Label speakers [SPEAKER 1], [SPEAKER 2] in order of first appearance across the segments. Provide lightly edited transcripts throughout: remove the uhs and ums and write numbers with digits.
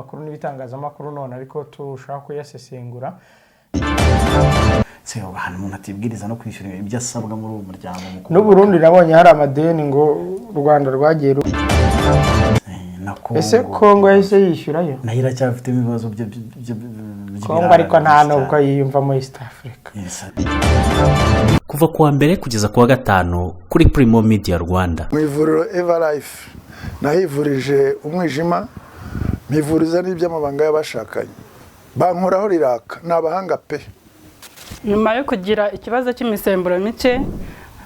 [SPEAKER 1] Ibinyamakuru n'ibitangazamakuru none ariko turushaho kuyasesengura.
[SPEAKER 2] Se ahantu umuntu atibwiriza no kwishyura ibyo asabwa muri uwo muryango mu
[SPEAKER 1] N'u Burundi nabonye hari amadeni ngo u Rwanda rwagiye
[SPEAKER 2] Na Kongo.
[SPEAKER 1] Ese Kongo yahise yishyurayo?
[SPEAKER 2] Nayo iracyafitemo ibibazo
[SPEAKER 1] Kongo ariko nta
[SPEAKER 2] by'ibirara.
[SPEAKER 1] nubwo yiyumvamo East Africa.
[SPEAKER 2] Yes.
[SPEAKER 3] Kuva ku wa mbere kugeza ku wa gatanu kuri Primo Media Rwanda.
[SPEAKER 4] Mu ivuriro Eva Life nahivurije umwijima, mpivuriza n'iby'amabanga y'abashakanye, bankoraho riraka, ni abahanga pe.
[SPEAKER 5] Nyuma yo kugira ikibazo cy'imisemburo mike,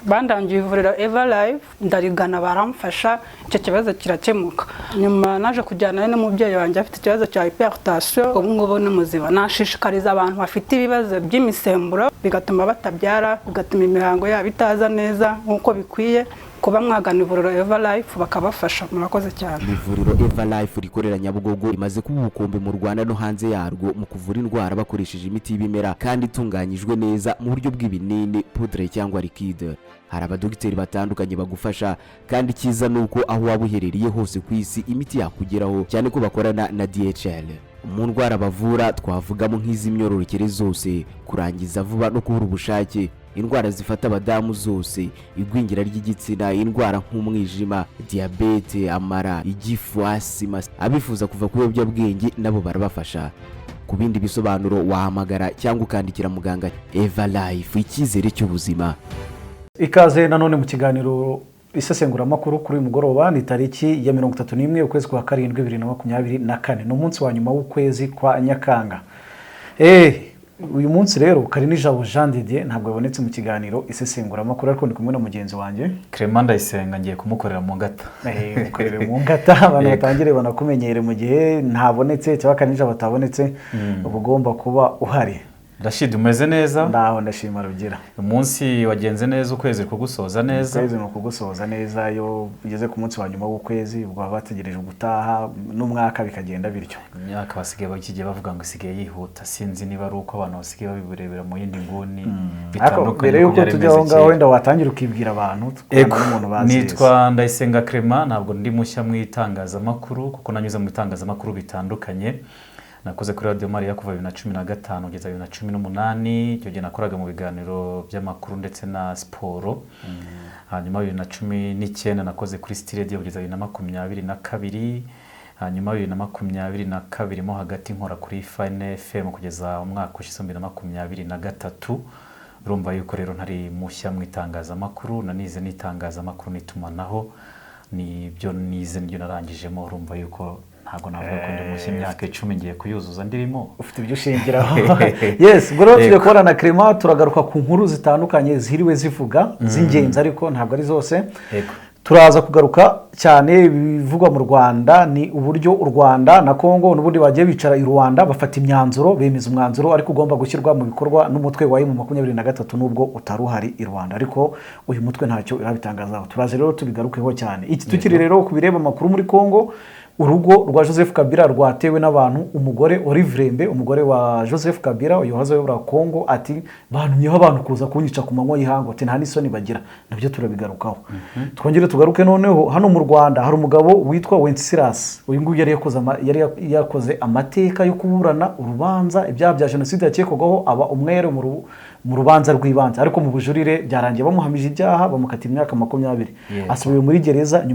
[SPEAKER 5] bandangiye ivuriro Eva Life, ndarigana baramfasha, icyo kibazo kirakemuka. Nyuma naje kujyana n'umubyeyi wanjye afite ikibazo cya hypertension, ubu ngubu ni muzima. Nashishikariza abantu bafite ibibazo by'imisemburo bigatuma batabyara, bigatuma imihango yabo itaza neza nk'uko bikwiye, kuba mwagana ivuriro Eva Life bakabafasha. Murakoze cyane.
[SPEAKER 6] Ivuriro Eva Life rikorera Nyabugogo rimaze kuba ubukombe mu Rwanda no hanze yarwo mu kuvura indwara bakoresheje imiti y'ibimera kandi itunganyijwe neza mu buryo bw'ibinini, poudre cyangwa liquide. Hari abadogiteri batandukanye bagufasha, kandi icyiza ni uko aho waba uherereye hose ku isi imiti yakugeraho, cyane ko bakorana na DHL. Mu ndwara bavura twavugamo nk'iz'imyororokere zose, kurangiza vuba no kubura ubushake, indwara zifata abadamu zose, igwingira ry'igitsina, indwara nk'umwijima, diyabete, amara, igifu, asima. Abifuza kuva ku biyobyabwenge nabo barabafasha. Ku bindi bisobanuro wahamagara cyangwa ukandikira muganga. Eva Life, icyizere cy'ubuzima.
[SPEAKER 2] Ikaze nanone mu kiganiro isesenguramakuru kuri uyu mugoroba. Ni tariki ya 31 ukwezi kwa karindwi 2024, ni umunsi wa nyuma w'ukwezi kwa Nyakanga. Uyu munsi rero Karinijabo Jean Didier ntabwo yabonetse mu kiganiro isesenguramakuru, ariko ndi kumwe na mugenzi wanjye
[SPEAKER 7] Clement Ndayisenga, ngiye kumukorera mu ngata.
[SPEAKER 2] Mukorere mu ngata, abantu batangire banakumenyere. Mu gihe ntabonetse cyangwa Karinijabo atabonetse, uba ugomba kuba uhari.
[SPEAKER 7] Rashid, umeze neza?
[SPEAKER 2] Ndaho, ndashima Rugira.
[SPEAKER 7] Umunsi wagenze neza, ukwezi kugusoza neza?
[SPEAKER 2] Ukwezi ni ukugusoza neza. Iyo ugeze ku munsi wa nyuma w'ukwezi, ubwo baba bategereje gutaha n'umwaka, bikagenda bityo.
[SPEAKER 7] Imyaka basigaye bakigiye bavuga ngo isigaye yihuta, sinzi niba ari uko abantu basigaye babirebera mu yindi nguni
[SPEAKER 2] Ariko
[SPEAKER 7] bitandukanye
[SPEAKER 2] mbere
[SPEAKER 7] uko
[SPEAKER 2] y'uko
[SPEAKER 7] byari
[SPEAKER 2] tujya aho
[SPEAKER 7] bimeze
[SPEAKER 2] ngaho,
[SPEAKER 7] kera.
[SPEAKER 2] wenda watangira ukibwira abantu,
[SPEAKER 7] Ego,
[SPEAKER 2] tukabona n'umuntu bazi neza.
[SPEAKER 7] nitwa Ndayisenga Clement. Ntabwo ndi mushya mu itangazamakuru kuko nanyuze mu bitangazamakuru bitandukanye. Nakoze kuri Radiyo Mariya kuva 2015 kugeza 2018. Icyo gihe nakoraga mu biganiro by'amakuru ndetse na siporo. Hanyuma 2019 nakoze kuri City Radio kugeza 2022. Hanyuma 2022 mo hagati nkora kuri Fine FM kugeza umwaka ushize 2023. Urumva yuko rero ntari mushya mu itangazamakuru. Nanize n'itangazamakuru n'itumanaho, nibyo nize, nibyo narangijemo. Urumva yuko ntabwo navuga ko ndi mushya, imyaka 10 ngiye kuyuzuza ndirimo.
[SPEAKER 2] Ufite ibyo ushingiraho, yes. Ubwo rero tugiye kubona na Clement, turagaruka ku nkuru zitandukanye ziriwe zivuga z'ingenzi, ariko ntabwo ari zose. Turaza kugaruka cyane ibivugwa mu Rwanda, ni uburyo u Rwanda na Congo n'ubundi bagiye bicara i Rwanda, bafata imyanzuro, bemeza umwanzuro ariko ugomba gushyirwa mu bikorwa n'umutwe wa M23, nubwo utari uhari i Rwanda, ariko uyu mutwe ntacyo urabitangazaho. Turaza rero tubigarukeho cyane. Iki tukiri rero ku bireba amakuru muri Congo, urugo rwa Joseph Kabila rwatewe n'abantu. Umugore Olive Lembe, umugore wa Joseph Kabila uyu wahoze ayobora Congo, ati bantumyeho abantu kuza kunyica ku manywa y'ihangu, ati nta n'isoni bagira. Nabyo turabigarukaho. Twongere tugaruke noneho hano mu Rwanda, hari umugabo witwa Wenceslas. Uyu nguyu yari yakoze amateka yo kuburana urubanza ibyaha bya jenoside yakekwagaho, aba umwere mu rubanza rw'ibanze, ariko mu bujurire byarangiye bamuhamije ibyaha, bamukatira imyaka 20. Asubiye muri gereza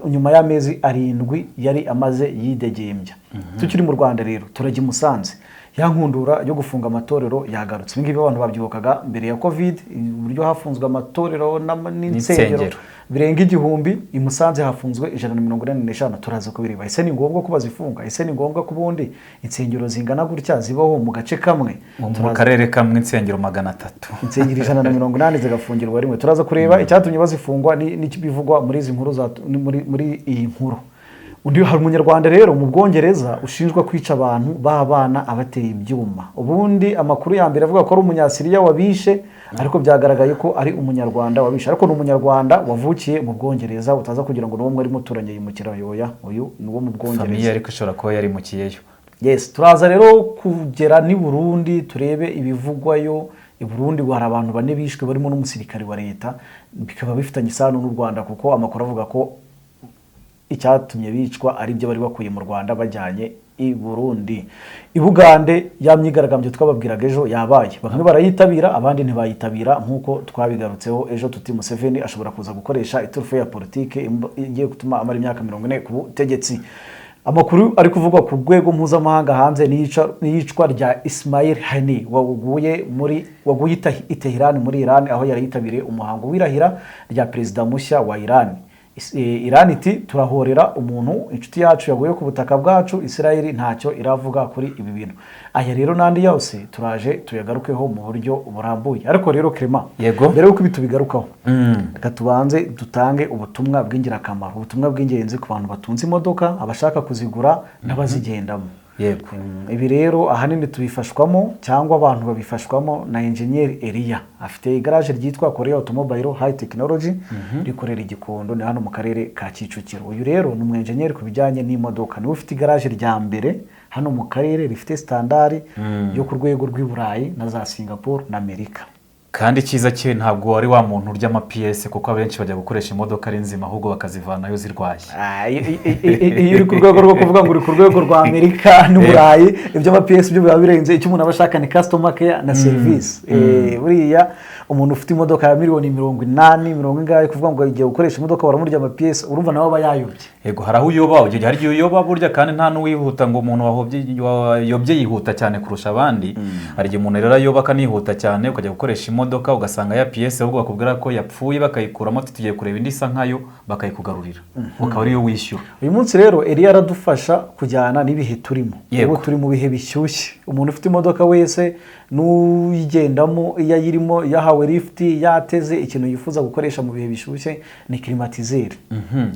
[SPEAKER 2] nyuma y'amezi 7 yari amaze yidegembya. Tukiri mu Rwanda rero, turajya i Musanze. Ya nkundura yo gufunga amatorero yagarutse. Ibi ngibi abantu babyibukaga mbere ya Covid, uburyo hafunzwe amatorero n'insengero
[SPEAKER 7] N'insengero.
[SPEAKER 2] birenga 1000. I Musanze hafunzwe 185. Turaza kubireba. Ese ni ngombwa ko bazifunga? Ese ni ngombwa ko ubundi insengero zingana gutya zibaho mu gace kamwe?
[SPEAKER 7] Mu karere kamwe insengero 300.
[SPEAKER 2] Insengero 180 zigafungirwa rimwe. Turaza kureba icyatumye bazifungwa n'ikibivugwa muri izi nkuru muri iyi nkuru. Undi, hari umunyarwanda rero mu Bwongereza ushinjwa kwica abantu b'abana abateye ibyuma. Ubundi amakuru ya mbere avuga ko ari umunyasiriya wabishe, ariko byagaragaye ko ari umunyarwanda wabishe, ariko ni umunyarwanda wavukiye mu Bwongereza. Utaza kugira ngo ni uwo mwari muturanye yimukira yoya, uyu ni uwo mu
[SPEAKER 7] Famille
[SPEAKER 2] Bwongereza.
[SPEAKER 7] ariko ishobora kuba yarimukiyeyo.
[SPEAKER 2] Yes, turaza rero kugera n'i Burundi, turebe ibivugwayo i Burundi. Hari abantu bane bishwe barimo n'umusirikare wa leta, bikaba bifitanye isano n'u Rwanda, kuko amakuru avuga ko icyatumye bicwa ari ibyo bari bakuye mu Rwanda bajyanye. i Burundi. I Bugande ya myigaragambyo twababwiraga ejo yabaye, bamwe barayitabira, abandi ntibayitabira, nk'uko twabigarutseho ejo tuti Museveni ashobora kuza gukoresha iturufu ya politike igiye gutuma amara imyaka 40 ku butegetsi. Amakuru ari kuvugwa ku rwego mpuzamahanga hanze n'iyicwa rya Ismail Haniyeh waguye i Tehran muri Iran, aho yari yitabiriye umuhango w'irahira rya perezida mushya wa Iran. Iran iti turahorera umuntu inshuti yacu yaguye ku butaka bwacu. Israel ntacyo iravuga kuri ibi bintu. Aya rero n'andi yose turaje tuyagarukeho mu buryo burambuye. Ariko rero Clement,
[SPEAKER 7] Yego.
[SPEAKER 2] mbere y'uko ibi tubigarukaho, reka tubanze dutange ubutumwa bw'ingirakamaro, ubutumwa bw'ingenzi ku bantu batunze imodoka, abashaka kuzigura n'abazigendamo. Ibi rero ahanini tubifashwamo cyangwa abantu babifashwamo na Engineer Elia. Afite igaraje ryitwa Korea Automobile High Technology, rikorera i Gikondo, ni hano mu karere ka Kicukiro. Uyu rero ni umu engineer ku bijyanye n'imodoka, niwe ufite igaraje rya mbere hano mu karere rifite standard yo ku rwego rw'i Burayi na za Singapore na Amerika.
[SPEAKER 7] Kandi icyiza cye, ntabwo wari wa muntu urya amapiyese, kuko abenshi bajya gukoresha imodoka ari nzima, ahubwo bakazivanayo zirwaye.
[SPEAKER 2] Ah, iyo uri ku rwego rwo kuvuga ngo uri ku rwego rwa Amerika n'Uburayi, ibyo amapiyesi byo biba birenze. Icyo umuntu aba ashaka ni customer care na serivisi. Buriya umuntu ufite imodoka ya miliyoni 80, mirongo ingahe, kuvuga ngo igiye gukoresha imodoka baramurya amapiyesi, urumva nawe aba yayobye.
[SPEAKER 7] Yego, hari aho uyoba, ujya hari igihe uyoba burya, kandi nta n'uwihuta ngo umuntu wayobye yihuta cyane kurusha abandi. Hari igihe umuntu rero ayoba akanihuta cyane, ukajya gukoresha imodoka ugasanga ya piyese ahubwo bakubwira ko yapfuye, bakayikuramo, ati tugiye kureba indi isa nkayo, bakayikugarurira, ukaba ariyo wishyura.
[SPEAKER 2] Uyu munsi rero Eliya aradufasha kujyana n'ibihe turimo. Ubu turi mu bihe bishyushye. Umuntu ufite imodoka wese n'uyigendamo, iyo ayirimo, yahawe lifuti, yateze, ikintu yifuza gukoresha mu bihe bishyushye ni climatiseur,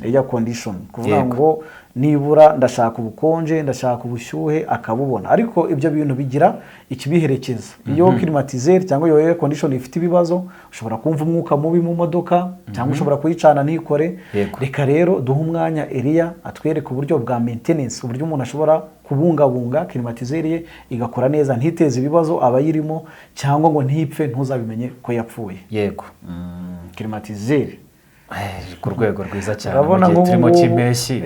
[SPEAKER 2] air condition, kuvuga ngo nibura ndashaka ubukonje, ndashaka ubushyuhe, akabubona. Ariko ibyo bintu bigira ikibiherekeza. Iyo climatiseur cyangwa iyo air condition ifite ibibazo, ushobora kumva umwuka mubi mu modoka, cyangwa ushobora kuyicana ntikore. Reka rero duhe umwanya Eliya atwereke uburyo bwa maintenance, uburyo umuntu ashobora kubungabunga climatiseur ye igakora neza, ntiteze ibibazo abayirimo, cyangwa ngo ntipfe ntuzabimenye ko yapfuye. Climatiseur.
[SPEAKER 7] Ku rwego rwiza cyane mu
[SPEAKER 2] Urabona
[SPEAKER 7] gihe
[SPEAKER 2] nk'ubu
[SPEAKER 7] turimo
[SPEAKER 2] ngubu,
[SPEAKER 7] cy'impeshyi,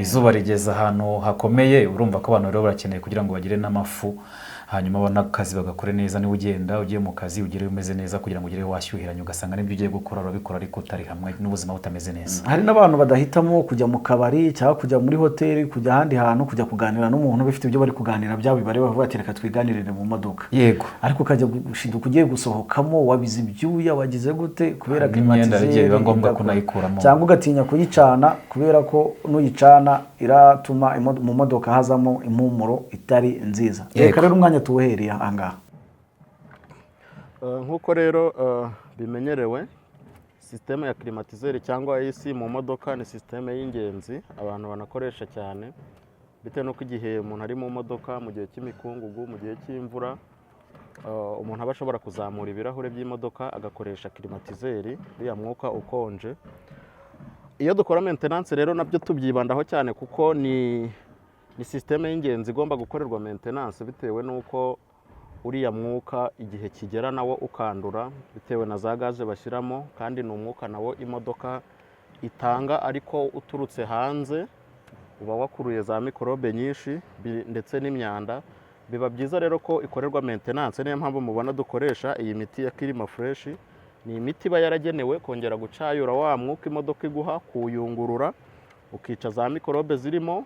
[SPEAKER 7] izuba rigeze ahantu hakomeye, urumva ko abantu rero barakeneye kugira ngo bagire n'amafu, hanyuma babone akazi bagakore neza. Niba ugenda ugiye mu kazi, ugere umeze neza, kugira ngo ugere washyuhiranye, ugasanga n'ibyo ugiye gukora urabikora ariko utari hamwe n'ubuzima butameze neza.
[SPEAKER 2] Hari n'abantu badahitamo kujya mu kabari cyangwa kujya muri hoteli, kujya ahandi hantu, kujya kuganira n'umuntu bafite ibyo bari kuganira byabo bibareba, bavuga ati reka twiganirire mu modoka. Ariko ukajya gushiduka ugiye gusohokamo wabize ibyuya, wagize gute, kubera
[SPEAKER 7] N'imyenda hari igihe biba
[SPEAKER 2] climatiseur
[SPEAKER 7] ngombwa
[SPEAKER 2] idakora.
[SPEAKER 7] kunayikuramo.
[SPEAKER 2] Cyangwa ugatinya kuyicana kubera ko nuyicana iratuma mu modoka hazamo impumuro itari nziza. Reka rero umwanya tuwuhereye aha ngaha.
[SPEAKER 8] Nk'uko rero bimenyerewe, sisiteme ya climatiseur cyangwa AC mu modoka ni sisiteme y'ingenzi abantu banakoresha cyane, bitewe n'uko igihe umuntu ari mu modoka mu gihe cy'imikungugu, mu gihe cy'imvura, umuntu aba ashobora kuzamura ibirahure by'imodoka agakoresha climatiseur, uriya mwuka ukonje. Iyo dukora maintenance rero nabyo tubyibandaho cyane, kuko ni sisiteme y'ingenzi igomba gukorerwa maintenance, bitewe n'uko uriya mwuka igihe kigera nawo ukandura bitewe na za gaze bashyiramo, kandi ni umwuka nawo imodoka itanga ariko uturutse hanze, uba wakuruye za mikorobe nyinshi ndetse n'imyanda. Biba byiza rero ko ikorerwa maintenance. Niyo mpamvu mubona dukoresha iyi miti ya Kirima Fresh. Ni imiti iba yaragenewe kongera gucayura wa mwuka imodoka iguha, kuwuyungurura, ukica za mikorobe zirimo,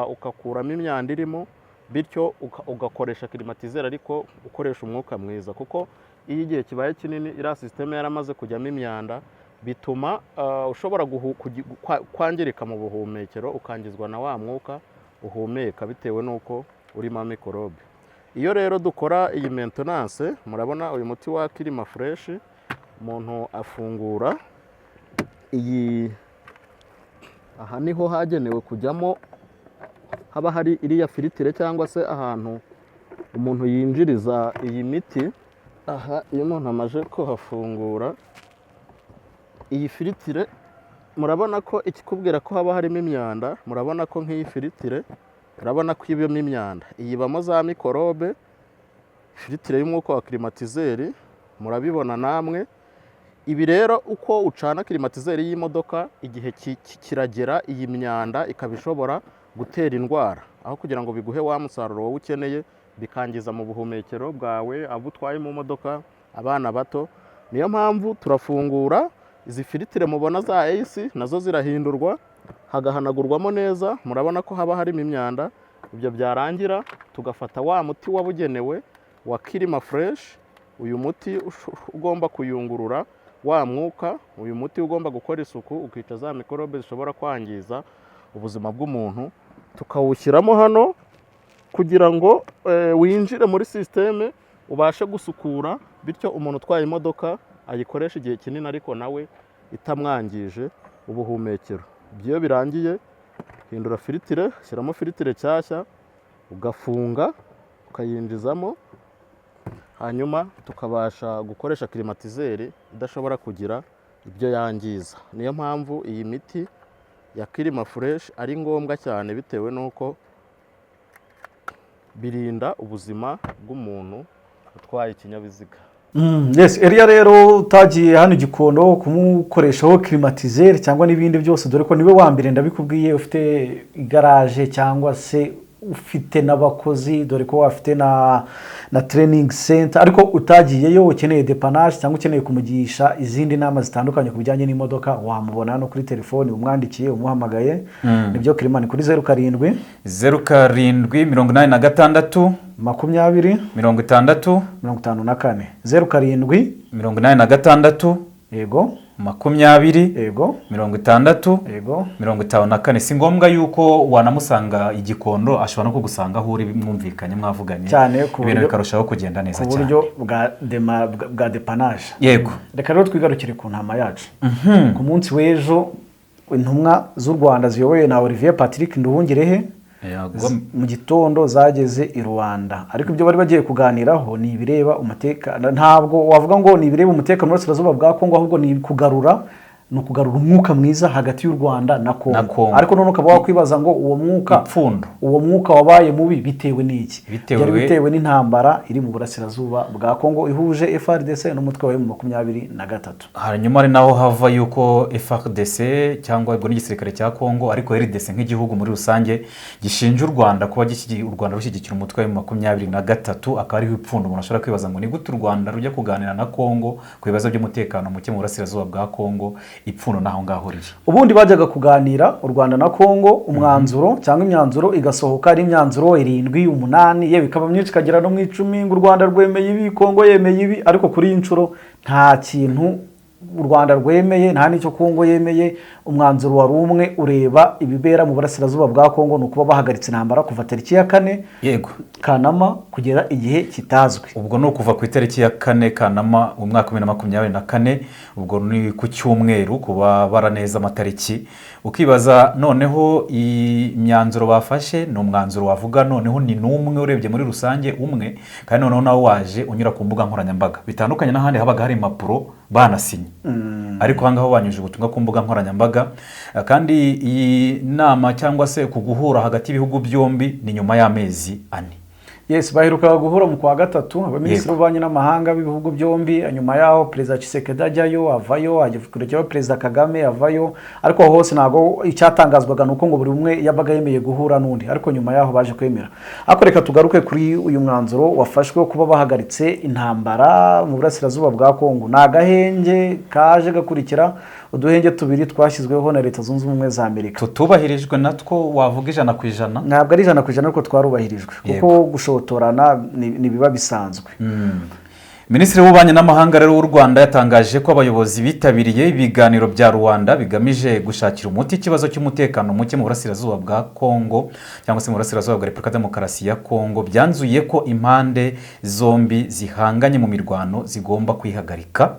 [SPEAKER 8] ugakuramo imyanda irimo, bityo ugakoresha climatiseur ariko ukoresha umwuka mwiza. Kuko iyo igihe kibaye kinini iriya sisiteme yaramaze kujyamo imyanda, bituma ushobora kwangirika mu buhumekero, ukangizwa na wa mwuka uhumeka bitewe n'uko urimo mikorobe. Iyo rero dukora iyi maintenance, murabona uyu muti wa Kirima Fresh, umuntu afungura iyi, aha niho hagenewe kujyamo, haba hari iriya filtre cyangwa se ahantu umuntu yinjiriza iyi miti. Aha iyo umuntu amaze kuhafungura iyi filtre, murabona ko ikikubwira ko haba harimo imyanda. Murabona ko nk'iyi filtre, urabona ko ibamo imyanda, iyi ibamo za mikorobe, filtre y'umwuka wa climatiseur, murabibona namwe. Ibi rero uko ucana climatiseur y'imodoka, igihe kiragera iyi myanda ikaba ishobora gutera indwara, aho kugira ngo biguhe wa musaruro wowe ukeneye, bikangiza mu buhumekero bwawe, abo utwaye mu modoka, abana bato. Niyo mpamvu turafungura izi filtre mubona za AC, nazo zirahindurwa, hagahanagurwamo neza. Murabona ko haba harimo imyanda. Ibyo byarangira, tugafata wa muti wabugenewe wa Kirima Fresh. Uyu muti ugomba kuyungurura wa mwuka, uyu muti ugomba gukora isuku, ukica za mikorobe zishobora kwangiza ubuzima bw'umuntu. Tukawushyiramo hano kugira ngo winjire muri système, ubashe gusukura, bityo umuntu utwaye imodoka ayikoreshe igihe kinini, ariko nawe itamwangije ubuhumekero. Ibyo iyo birangiye, hindura filtre, shyiramo filtre nshyashya, ugafunga, ukayinjizamo, hanyuma tukabasha gukoresha climatiseur idashobora kugira ibyo yangiza. Niyo mpamvu iyi miti ya Kirima Fresh ari ngombwa cyane, bitewe n'uko birinda ubuzima bw'umuntu utwaye ikinyabiziga.
[SPEAKER 2] Yes, Eliya rero utagiye hano i Gikondo kumukoreshaho climatiseur cyangwa n'ibindi byose, dore ko niwe wa mbere, ndabikubwiye, ufite igaraje cyangwa se ufite n'abakozi, dore ko afite na training center, ariko utagiyeyo, ukeneye dépannage cyangwa ukeneye kumugisha izindi nama zitandukanye ku bijyanye n'imodoka, wamubona hano kuri telefoni, umwandikiye, umuhamagaye. Nibyo, Clement, ni kuri 07
[SPEAKER 7] 0786
[SPEAKER 2] 20
[SPEAKER 7] 60
[SPEAKER 2] 54, 07
[SPEAKER 7] 86 20 60 54. Si ngombwa yuko wanamusanga i Gikondo, ashobora no kugusanga aho uri, mwumvikanye, mwavuganye,
[SPEAKER 2] Cyane, ku
[SPEAKER 7] ibintu bikarushaho kugenda neza
[SPEAKER 2] ku
[SPEAKER 7] cyane.
[SPEAKER 2] buryo bwa dépannage. Reka rero twigarukire ku ntama yacu. Ku munsi w'ejo, intumwa z'u Rwanda ziyobowe na Olivier Patrick Nduhungirehe mu gitondo zageze i Rwanda, ariko ibyo bari bagiye kuganiraho ni ibireba umutekano. Ntabwo wavuga ngo ni ibireba umutekano w'Uburasirazuba bwa Kongo, ahubwo ni ukugarura umwuka mwiza hagati y'u Rwanda na Kongo.
[SPEAKER 7] Na Kongo.
[SPEAKER 2] Ariko none ukaba wakwibaza ngo uwo mwuka
[SPEAKER 7] Ipfundo.
[SPEAKER 2] uwo mwuka wabaye mubi bitewe n'iki?
[SPEAKER 7] Bitewe
[SPEAKER 2] Byari bitewe n'intambara iri mu burasirazuba bwa Kongo ihuje FARDC n'umutwe wa M23.
[SPEAKER 7] Hanyuma ari naho hava yuko FARDC, cyangwa ubwo n'igisirikare cya Kongo, ariko RDC nk'igihugu muri rusange, gishinja u Rwanda kuba u Rwanda rushyigikira umutwe wa M23, akaba ariho ipfundo. Umuntu ashobora kwibaza ngo ni gute u Rwanda rujya kuganira na Kongo ku bibazo by'umutekano muke mu burasirazuba bwa Kongo? Ipfundo naho ngaho riri.
[SPEAKER 2] Ubundi bajyaga kuganira u Rwanda na Kongo, umwanzuro cyangwa imyanzuro igasohoka ari imyanzuro irindwi, umunani, yewe ikaba myinshi ikagera no mu 10, ngo u Rwanda rwemeye ibi, Kongo yemeye ibi. Ariko kuri iyi nshuro nta kintu u Rwanda rwemeye, nta n'icyo Kongo yemeye. Umwanzuro wari umwe ureba ibibera mu burasirazuba bwa Kongo, ni ukuba bahagaritse intambara kuva tariki ya 4 Kanama kugera igihe kitazwi.
[SPEAKER 7] Ubwo ni ukuva ku itariki ya 4 Kanama mu mwaka wa 2024, ubwo ni ku cyumweru, kuba bara neza amatariki. Ukibaza noneho imyanzuro bafashe, ni umwanzuro wavuga noneho ni n'umwe urebye muri rusange umwe, kandi noneho nawe waje unyura ku mbuga nkoranyambaga, bitandukanye n'ahandi habaga hari impapuro banasinye, ariko aha ngaho banyujije ubutumwa ku mbuga nkoranyambaga. Kandi iyi nama cyangwa se ku guhura hagati y'ibihugu byombi ni nyuma y'amezi 4.
[SPEAKER 2] Yes, baherukaga guhura mu kwa gatatu, abaminisitiri b'ububanyi n'amahanga b'ibihugu byombi. Nyuma yaho Perezida Tshisekedi ajyayo, avayo, ajya Perezida Kagame avayo, ariko aho hose ntabwo icyatangazwaga ni uko ngo buri umwe yabaga yemeye guhura n'undi, ariko nyuma yaho baje kwemera. Ariko reka tugaruke kuri uyu mwanzuro wafashwe wo kuba bahagaritse intambara mu burasirazuba bwa Kongo. Ni agahenge kaje gakurikira uduhenge tubiri twashyizweho na Leta Zunze Ubumwe za Amerika.
[SPEAKER 7] Tutubahirijwe natwo wavuga 100%.
[SPEAKER 2] Ntabwo ari 100%, ariko twarubahirijwe, kuko gushotorana ni biba bisanzwe.
[SPEAKER 7] Minisitiri w'Ububanyi n'Amahanga rero w'u Rwanda yatangaje ko abayobozi bitabiriye ibiganiro bya Rwanda bigamije gushakira umuti ikibazo cy'umutekano muke mu burasirazuba bwa Kongo, cyangwa se mu burasirazuba bwa Repubulika Demokarasi ya Kongo, byanzuye ko impande zombi zihanganye mu mirwano zigomba kwihagarika.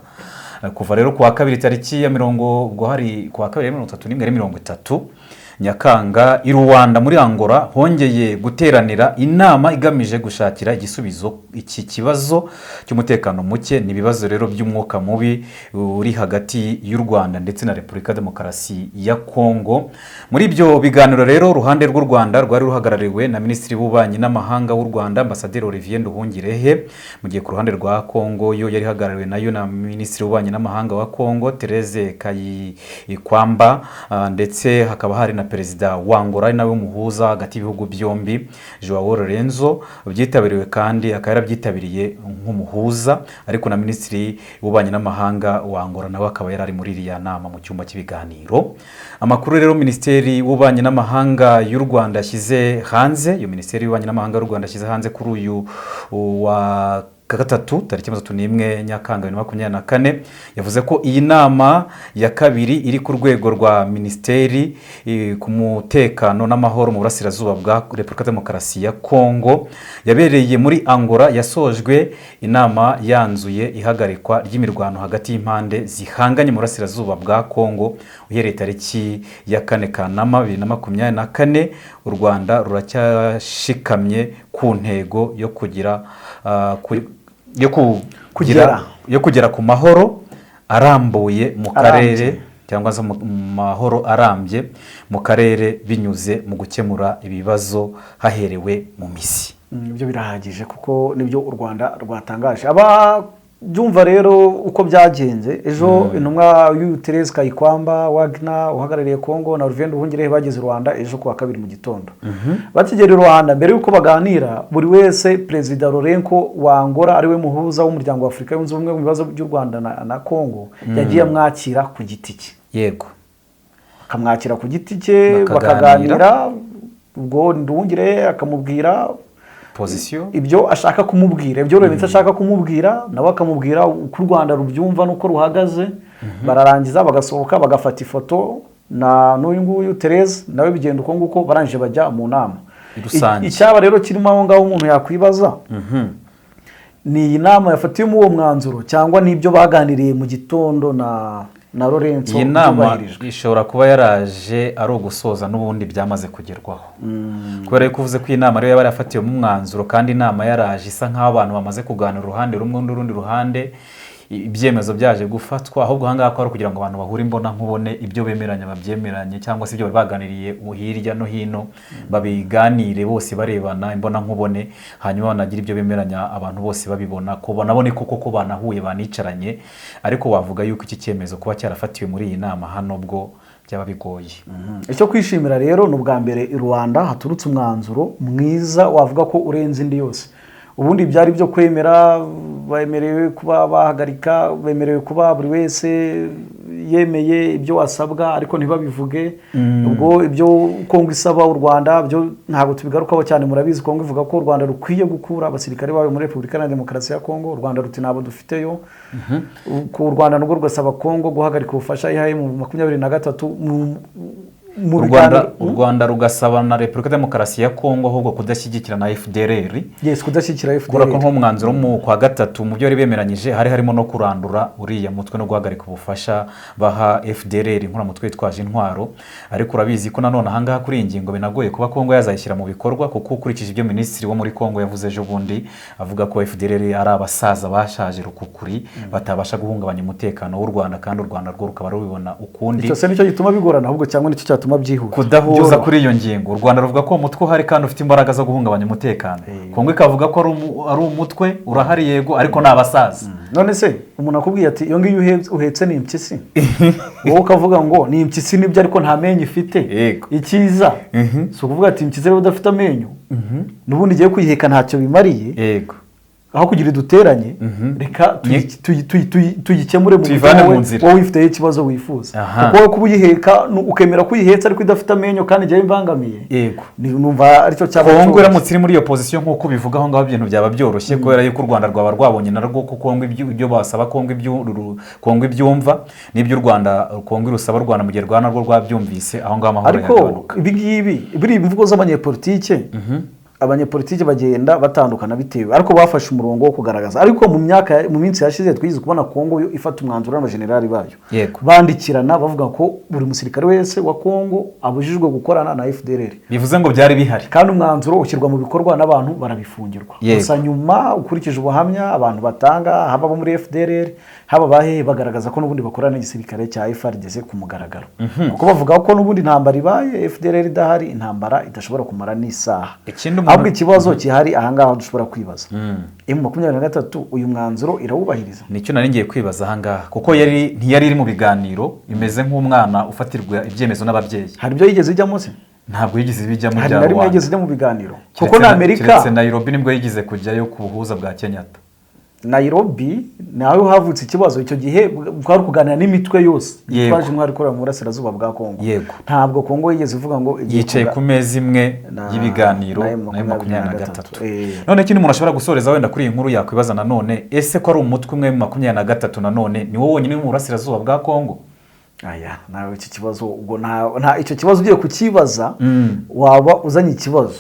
[SPEAKER 7] Kuva rero ku wa kabiri tariki ya mirongo, ubwo hari ku wa kabiri 31, ari 30 Nyakanga, i Rwanda muri Angola hongeye guteranira inama igamije gushakira igisubizo iki kibazo cy'umutekano muke. Ni ibibazo rero by'umwuka mubi uri hagati y'u Rwanda ndetse na Repubulika Demokarasi ya Kongo. Muri ibyo biganiro rero, uruhande rw'u Rwanda rwari ruhagarariwe na Minisitiri w'Ububanyi n'Amahanga w'u Rwanda, Ambasaderi Olivier Nduhungirehe, mu gihe ku ruhande rwa Kongo yo yari ihagarariwe nayo na Minisitiri w'Ububanyi n'Amahanga wa Kongo, Therese Kayikwamba, ndetse hakaba hari na na perezida wa Angola, ari nawe umuhuza hagati y'ibihugu byombi, Joao Lorenzo. Byitabiriwe kandi akaba yarabyitabiriye nk'umuhuza, ariko na minisitiri w'ububanyi n'amahanga wa Angola nawe akaba yari ari muri iriya nama mu cyumba cy'ibiganiro. Amakuru rero minisiteri y'ububanyi n'amahanga y'u Rwanda yashyize hanze, iyo minisiteri y'ububanyi n'amahanga y'u Rwanda yashyize hanze kuri uyu wa gatatu tariki 31 Nyakanga 2024, yavuze ko iyi nama ya kabiri iri ku rwego rwa minisiteri ku mutekano n'amahoro mu burasirazuba bwa Repubulika Demokarasi ya Kongo yabereye muri Angola yasojwe inama yanzuye ihagarikwa ry'imirwano hagati y'impande zihanganye mu burasirazuba bwa Kongo uhereye tariki ya 4 Kanama 2024. U Rwanda ruracyashikamye ku ntego yo kugira yo kugera ku mahoro arambuye mu karere, cyangwa se mu mahoro arambye mu karere binyuze mu gukemura ibibazo haherewe mu misi.
[SPEAKER 2] Ibyo birahagije kuko nibyo u Rwanda rwatangaje. Ababyumva rero uko byagenze ejo, intumwa y'uyu Therese Kayikwamba Wagner uhagarariye Kongo na Olivier Nduhungirehe bageze i Rwanda ejo kuwa kabiri mu gitondo. Bakigera i Rwanda, mbere y'uko baganira buri wese, perezida Lourenço wa Angola ariwe muhuza w'umuryango wa Afurika yunze ubumwe mu bibazo by'u Rwanda na Kongo, yagiye amwakira ku giti cye.
[SPEAKER 7] Yego.
[SPEAKER 2] Akamwakira ku giti cye, bakaganira, ubwo Nduhungirehe akamubwira
[SPEAKER 7] position,
[SPEAKER 2] ibyo ashaka kumubwira, ibyo Lourenço ashaka kumubwira, nawe akamubwira uko u Rwanda rubyumva n'uko ruhagaze. Bararangiza bagasohoka bagafata ifoto na n'uyu nguyu Therese nawe, bigenda uko nguko, barangije bajya mu nama
[SPEAKER 7] rusange.
[SPEAKER 2] Icyaba rero kirimo aho ngaho umuntu yakwibaza ni iyi nama yafatiwemo uwo mwanzuro cyangwa n'ibyo baganiriye mu gitondo na Lourenço.
[SPEAKER 7] Iyi nama ishobora kuba yaraje ari ugusoza n'ubundi byamaze kugerwaho, kubera yuko uvuze ko iyi nama ariyo yaba yarafatiwemo umwanzuro, kandi inama yaraje isa nk'aho abantu bamaze kuganira uruhande rumwe n'urundi ruhande, ibyemezo byaje gufatwa. Ahubwo ahangaha ko ari ukugira ngo abantu bahure imbona nkubone, ibyo bemeranya babyemeranye, cyangwa se ibyo bari baganiriye hirya no hino babiganire bose barebana imbona nkubone, hanyuma banagira ibyo bemeranya abantu bose babibona, ko banabone koko ko banahuye banicaranye. Ariko wavuga yuko iki cyemezo kuba cyarafatiwe muri iyi nama hano bwo byaba bigoye.
[SPEAKER 2] Icyo kwishimira rero ni ubwa mbere i Rwanda haturutse umwanzuro mwiza wavuga ko urenze indi yose. Ubundi byari byo kwemera, bemerewe kuba bahagarika, bemerewe kuba buri wese yemeye ibyo wasabwa ariko ntibabivuge. Ubwo ibyo Kongo isaba u Rwanda byo ntabwo tubigarukaho cyane, murabizi. Kongo ivuga ko u Rwanda rukwiye gukura abasirikare bayo muri Repubulika Iharanira Demokarasi ya Kongo, u Rwanda ruti ntabwo dufiteyo. U Rwanda nubwo rugasaba Kongo guhagarika ubufasha ihaye mu 23
[SPEAKER 7] U Rwanda rugasaba na Repubulika Demokarasi ya Kongo ahubwo kudashyigikira na FDLR.
[SPEAKER 2] Yes, kudashyigikira FDLR.
[SPEAKER 7] Kubera ko nk'umwanzuro mu kwa gatatu mu byo bari bemeranyije hari harimo no kurandura uriya mutwe no guhagarika ubufasha baha FDLR inkoramutwe yitwaje intwaro. Ariko urabizi ko nanone ahangaha kuri iyi ngingo binagoye kuba Kongo yazayishyira mu bikorwa, kuko ukurikije ibyo minisitiri wo muri Kongo yavuze ejo bundi, avuga ko FDLR ari abasaza bashaje rukukuri batabasha guhungabanya umutekano w'u Rwanda, kandi u Rwanda rwo rukaba rubibona ukundi.
[SPEAKER 2] Icyo se nicyo gituma bigorana ahubwo, cyangwa nicyo cyatuma byihuta
[SPEAKER 7] kudahuza kuri iyo ngingo. U Rwanda ruvuga ko umutwe uhari kandi ufite imbaraga zo guhungabanya umutekano, Kongo ikavuga ko ari umutwe urahari yego ariko ni abasaza.
[SPEAKER 2] None se umuntu akubwiye ati iyo ngiyo uhetse ni impyisi, wowe ukavuga ngo ni impyisi nibyo ariko nta menyo ifite, icyiza si ukuvuga ati impyisi rero udafite amenyo n'ubundi igiye kuyiheka ntacyo bimariye,
[SPEAKER 7] yego
[SPEAKER 2] aho kugira iduteranye reka tuyikemure mu buryo wowe wifiteho ikibazo wifuza, kuko wowe kuba uyiheka ukemera ko uyihetse ariko idafite amenyo kandi igihe imbangamiye,
[SPEAKER 7] yego
[SPEAKER 2] numva aricyo cyaba.
[SPEAKER 7] Kongo iramutse iri muri iyo position nk'uko ubivuga aho ngaho ibintu byaba byoroshye, kubera yuko u Rwanda rwaba rwabonye narwo ko Kongo ibyo basaba Kongo ibyumva n'ibyo u Rwanda Kongo irusaba u Rwanda mu gihe rwa narwo rwabyumvise, aho ngaho amahoro
[SPEAKER 2] yagabanuka. Ariko ibi ngibi biri imvugo z'abanyepolitike, abanyepolitike bagenda batandukana bitewe, ariko bafashe umurongo wo kugaragaza. Ariko mu myaka mu minsi yashize twize kubona Kongo yo ifata umwanzuro n'abajenerali bayo bandikirana bavuga ko buri musirikare wese wa Kongo abujijwe gukorana na FDLR,
[SPEAKER 7] bivuze ngo byari bihari
[SPEAKER 2] kandi umwanzuro ushyirwa mu bikorwa n'abantu barabifungirwa. Gusa nyuma ukurikije ubuhamya abantu batanga, haba abo muri FDLR haba bahehe, bagaragaza ko n'ubundi bakorana n'igisirikare cya FARDC ku mugaragaro, kuko bavuga ko n'ubundi intambara ibaye FDLR idahari intambara idashobora kumara n'isaha. Ahubwo ikibazo gihari ahangaha dushobora kwibaza, M23 uyu mwanzuro irawubahiriza?
[SPEAKER 7] Nicyo nari ngiye kwibaza ahangaha, kuko yari ntiyari iri mu biganiro, imeze nk'umwana ufatirwa ibyemezo n'ababyeyi.
[SPEAKER 2] Hari ibyo yigeze ijyamo se?
[SPEAKER 7] Ntabwo yigeze ibijyamo
[SPEAKER 2] Hari
[SPEAKER 7] bya
[SPEAKER 2] na rimwe
[SPEAKER 7] Rwanda.
[SPEAKER 2] yigeze ijya mu biganiro?
[SPEAKER 7] Keretse
[SPEAKER 2] Kuko na Amerika
[SPEAKER 7] keretse Nairobi nibwo yigeze kujyayo ku buhuza bwa Kenyatta.
[SPEAKER 2] Nairobi nawe havutse ikibazo icyo gihe, bwari kuganira n'imitwe yose yitwaje intwaro ikorera mu burasirazuba bwa Kongo. Ntabwo Kongo yigeze ivuga ngo igiye
[SPEAKER 7] Yicaye ku meza imwe y'ibiganiro
[SPEAKER 2] na
[SPEAKER 7] na 23.
[SPEAKER 2] M23.
[SPEAKER 7] None ikindi umuntu ashobora gusoreza wenda kuri iyi nkuru yakwibaza nanone, ese ko ari umutwe umwe 23, nanone ni wo wonyine uri mu burasirazuba bwa Kongo?
[SPEAKER 2] Aya nawe icyo kibazo, ubwo nta icyo kibazo ugiye kukibaza waba uzanye ikibazo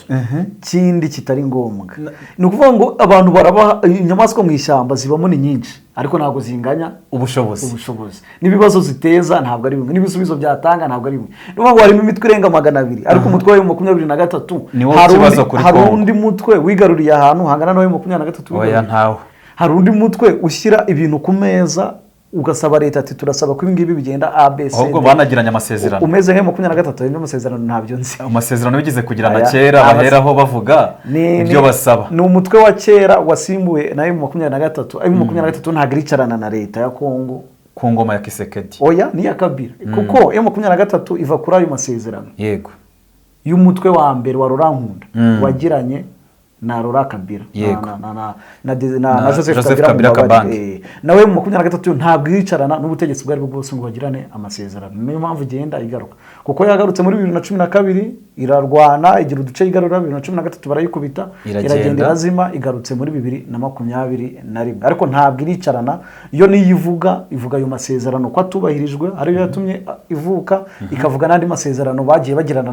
[SPEAKER 2] kindi kitari ngombwa. Ni ukuvuga ngo abantu barabaha, inyamaswa mu ishyamba zibamo ni nyinshi, ariko ntabwo zinganya
[SPEAKER 7] ubushobozi.
[SPEAKER 2] Ubushobozi n'ibibazo ziteza ntabwo ari bimwe, n'ibisubizo byatanga ntabwo ari bimwe. Ni ukuvuga ngo harimo imitwe irenga 200, ariko umutwe wa 23
[SPEAKER 7] Ni wo
[SPEAKER 2] hari
[SPEAKER 7] kibazo
[SPEAKER 2] undi-
[SPEAKER 7] kuri
[SPEAKER 2] hari
[SPEAKER 7] Kongo.
[SPEAKER 2] undi mutwe wigaruriye ahantu hangana n'uwa 23
[SPEAKER 7] Oya,
[SPEAKER 2] wigaruriye?
[SPEAKER 7] ntawe.
[SPEAKER 2] Hari undi mutwe ushyira ibintu ku meza ugasaba leta ati turasaba ko ibi ngibi bigenda A B C
[SPEAKER 7] Ahubwo
[SPEAKER 2] D.
[SPEAKER 7] banagiranye amasezerano.
[SPEAKER 2] Umeze nka 23, harimo amasezerano? Ntabyo nzi.
[SPEAKER 7] Amasezerano bigeze kugirana
[SPEAKER 2] Aya,
[SPEAKER 7] kera, baheraho bavuga ibyo basaba.
[SPEAKER 2] Ni umutwe wa kera wasimbuwe na M23. M23 ntabwo iricarana na leta ya Kongo
[SPEAKER 7] ku ngoma ya Kisekedi.
[SPEAKER 2] Oya, ni iya Kabila, kuko M23 iva kuri ayo masezerano y'umutwe wa mbere wa Laurent Nkunda wagiranye na Laurent Kabila na
[SPEAKER 7] Na
[SPEAKER 2] Joseph
[SPEAKER 7] Joseph
[SPEAKER 2] Kabila
[SPEAKER 7] Kabila
[SPEAKER 2] Mubabare.
[SPEAKER 7] Kabange.
[SPEAKER 2] Nawe mu 23 ntabwo yicarana n'ubutegetsi ubwo aribwo bwose ngo bagirane amasezerano. Niyo mpamvu igenda igaruka, kuko yagarutse muri 2012 irarwana, igira uduce yigarura, 2013 barayikubita,
[SPEAKER 7] Iragenda.
[SPEAKER 2] iragenda irazima, igarutse muri 2021, ariko ntabwo iricarana. Yo niyo ivuga, ivuga ayo masezerano ko atubahirijwe, ariyo yatumye ivuka, ikavuga n'andi masezerano bagiye bagirana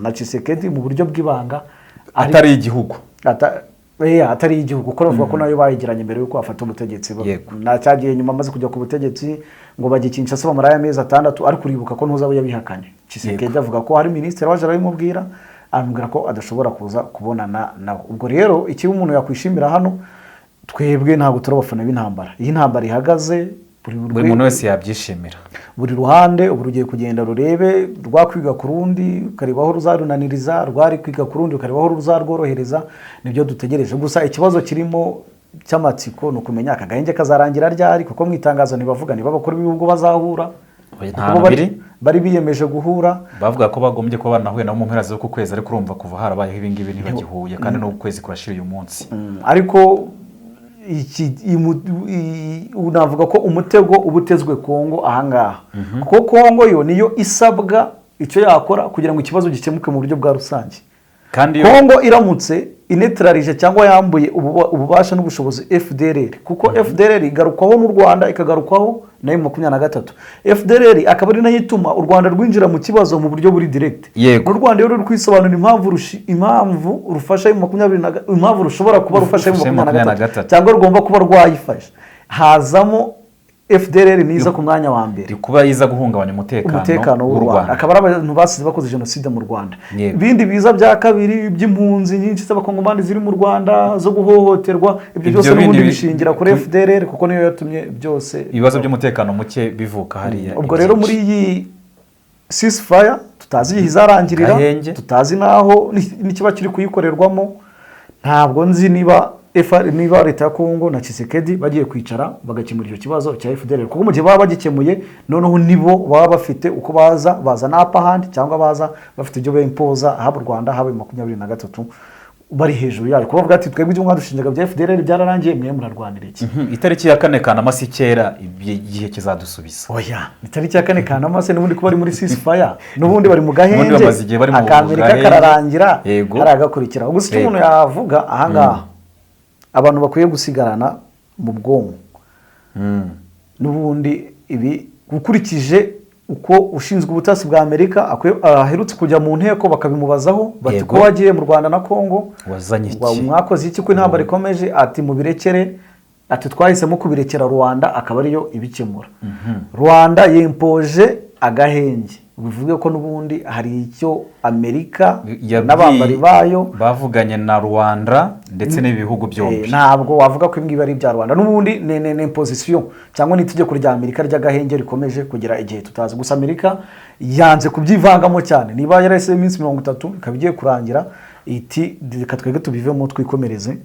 [SPEAKER 2] na Tshisekedi mu buryo bw'ibanga.
[SPEAKER 7] Atari igihugu.
[SPEAKER 2] Atari igihugu, kuko bavuga ko nayo bayigiranye mbere y'uko bafata ubutegetsi. Na cyagiye nyuma amaze kujya ku butegetsi ngo bajye Kinshasa bamarayo amezi 6, ariko uribuka ko ntuzaba yabihakanye. Tshisekedi avuga ko hari minisitiri waje arabimubwira, amubwira ko adashobora kuza kubonana nawe. Ubwo rero icyo umuntu yakwishimira hano, twebwe ntabwo turi abafana b'intambara. Iyo intambara ihagaze,
[SPEAKER 7] Buri muntu wese yabyishimira.
[SPEAKER 2] Buri ruhande ubu rugiye kugenda rurebe rwakwiga ku rundi, ukareba aho ruzarunaniriza, rwari kwiga ku rundi, ukareba aho ruzarworohereza. Nibyo dutegereje. Gusa ikibazo kirimo cy'amatsiko ni ukumenya aka gahenge kazarangira ryari, kuko mu itangazo ntibavuga niba abakuru b'ibihugu bazahura.
[SPEAKER 7] Oya,
[SPEAKER 2] Kuko
[SPEAKER 7] nta
[SPEAKER 2] bo
[SPEAKER 7] biri.
[SPEAKER 2] bari biyemeje guhura.
[SPEAKER 7] Bavuga ko bagombye kuba baranahuye nabo mu mpera z'uku kwezi, ariko urumva kuva harabayeho ibi ngibi ntibagihuye, kandi n'uku kwezi kurashira uyu munsi.
[SPEAKER 2] Ariko iki navuga ko umutego uba utezwe Kongo ahangaha, kuko Kongo yo niyo isabwa icyo yakora kugira ngo ikibazo gikemuke mu buryo bwa rusange.
[SPEAKER 7] Kandi iyo
[SPEAKER 2] Kongo iramutse inetralije cyangwa yambuye ububasha n'ubushobozi FDLR, kuko FDLR igarukwaho n'u Rwanda, ikagarukwaho na M23, FDLR akaba ari nayo ituma u Rwanda rwinjira mu kibazo mu buryo buri direct. U Rwanda rero ruri kwisobanura impamvu impamvu rufasha M20 impamvu rushobora kuba rufasha
[SPEAKER 7] Rufasha
[SPEAKER 2] M23
[SPEAKER 7] M23.
[SPEAKER 2] cyangwa rugomba kuba rwayifasha, hazamo FDLR niza ku mwanya wa mbere.
[SPEAKER 7] Iri kuba iza guhungabanya umutekano
[SPEAKER 2] Umutekano w'u
[SPEAKER 7] w'u
[SPEAKER 2] Rwanda,
[SPEAKER 7] Rwanda.
[SPEAKER 2] akaba ari abantu basize bakoze jenoside mu Rwanda. Ibindi biza bya kabiri by'impunzi nyinshi z'abakongomani ziri mu Rwanda zo guhohoterwa, ibyo
[SPEAKER 7] Ibyo
[SPEAKER 2] byose n'ubundi
[SPEAKER 7] bindi
[SPEAKER 2] bishingira kuri FDLR, kuko niyo yatumye byose
[SPEAKER 7] ibibazo by'umutekano muke bivuka hariya.
[SPEAKER 2] Ubwo rero muri iyi ceasefire tutazi igihe izarangirira,
[SPEAKER 7] Gahenge.
[SPEAKER 2] tutazi n'aho n'ikiba kiri kuyikorerwamo, ntabwo nzi niba FR, niba leta ya Kongo na Tshisekedi bagiye kwicara bagakemura icyo kibazo cya FDLR, kuko mu gihe baba bagikemuye noneho nibo baba bafite uko baza na upper hand, cyangwa baza bafite ibyo bempoza, haba u Rwanda, haba 23 bari hejuru yayo, kuko bavuga ati twebwe ibyo mwadushinjaga bya FDLR byararangiye, mwe murarwanira iki?
[SPEAKER 7] Itariki ya 4 Kanama si kera, igihe kizadusubiza.
[SPEAKER 2] Oya, itariki ya 4 Kanama se n'ubundi ko bari muri ceasefire, n'ubundi bari mu gahenge,
[SPEAKER 7] N'ubundi bamaze igihe bari mu
[SPEAKER 2] Akamerika
[SPEAKER 7] gahenge.
[SPEAKER 2] kararangira, hari agakurikira. Gusa icyo umuntu yavuga ahangaha, abantu bakwiye gusigarana mu bwonko, n'ubundi ibi ukurikije uko ushinzwe ubutasi bwa Amerika aherutse kujya mu nteko bakabimubazaho bati ko wagiye mu Rwanda na Kongo,
[SPEAKER 7] Wazanye iki?
[SPEAKER 2] Mwakoze iki ko intambara ikomeje? Ati mubirekere, ati twahisemo kubirekera Rwanda akaba ariyo ibikemura. Rwanda yempoje agahenge, bivuge ko n'ubundi hari icyo Amerika n'abambari bayo
[SPEAKER 7] bavuganye na Rwanda ndetse n'ibihugu byombi.
[SPEAKER 2] Ntabwo wavuga ko ibi ari ibya Rwanda, n'ubundi ni imposition cyangwa ni itegeko rya Amerika ry'agahenge rikomeje kugera igihe tutazi. Gusa Amerika yanze kubyivangamo cyane, niba yarahise iminsi 30 ikaba igiye kurangira. Iti reka twebwe tubivemo, twikomereze,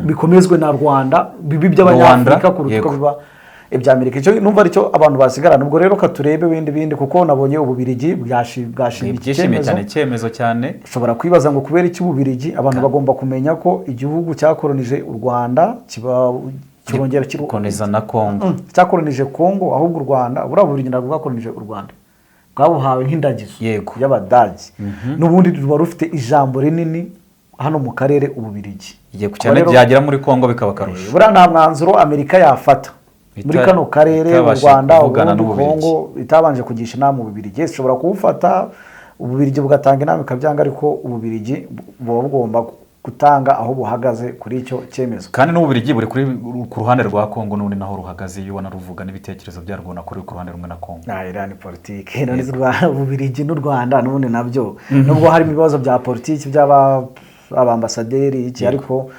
[SPEAKER 2] bikomezwe na Rwanda, bibi by'Abanyafurika kuruta uko biba ibya Amerika. Icyo numva aricyo abantu basigarana. Ubwo rero katurebe bindi, kuko nabonye Ububirigi bwashimye iki
[SPEAKER 7] Byishimiye
[SPEAKER 2] cyemezo.
[SPEAKER 7] cyane icyemezo cyane.
[SPEAKER 2] Ushobora kwibaza ngo kubera iki Ububirigi? Abantu bagomba kumenya ko igihugu cyakoronije u Rwanda kiba kirongera
[SPEAKER 7] Gikoloniza na Kongo.
[SPEAKER 2] Cyakoronije Kongo. Ahubwo u Rwanda, buriya Bubirigi ntabwo bwakoronije u Rwanda, bwabuhawe nk'indagizo y'Abadage. N'ubundi ruba rufite ijambo rinini hano mu karere, Ububirigi.
[SPEAKER 7] Yego cyane, byagera muri Kongo bikaba akarusho.
[SPEAKER 2] Buriya nta mwanzuro Amerika yafata muri kano karere, u
[SPEAKER 7] Itabashije
[SPEAKER 2] Rwanda,
[SPEAKER 7] kuvugana
[SPEAKER 2] Uburundi,
[SPEAKER 7] n'Ububirigi.
[SPEAKER 2] Kongo, itabanje kugisha inama Ububirigi. Ishobora kuwufata, Ububirigi bugatanga inama ikabyanga, ariko Ububirigi buba bugomba gutanga aho buhagaze kuri icyo cyemezo.
[SPEAKER 7] Kandi n'Ububirigi buri ku ruhande rwa Kongo, n'ubundi naho ruhagaze. Iyo ubona ruvuga n'ibitekerezo byarwo, ubona ko ruri ku ruhande rumwe na Kongo.
[SPEAKER 2] Iriya ni politiki. None Ububirigi n'u Rwanda n'ubundi nabyo, nubwo harimo ibibazo bya politiki by'aba abambasaderi iki, ariko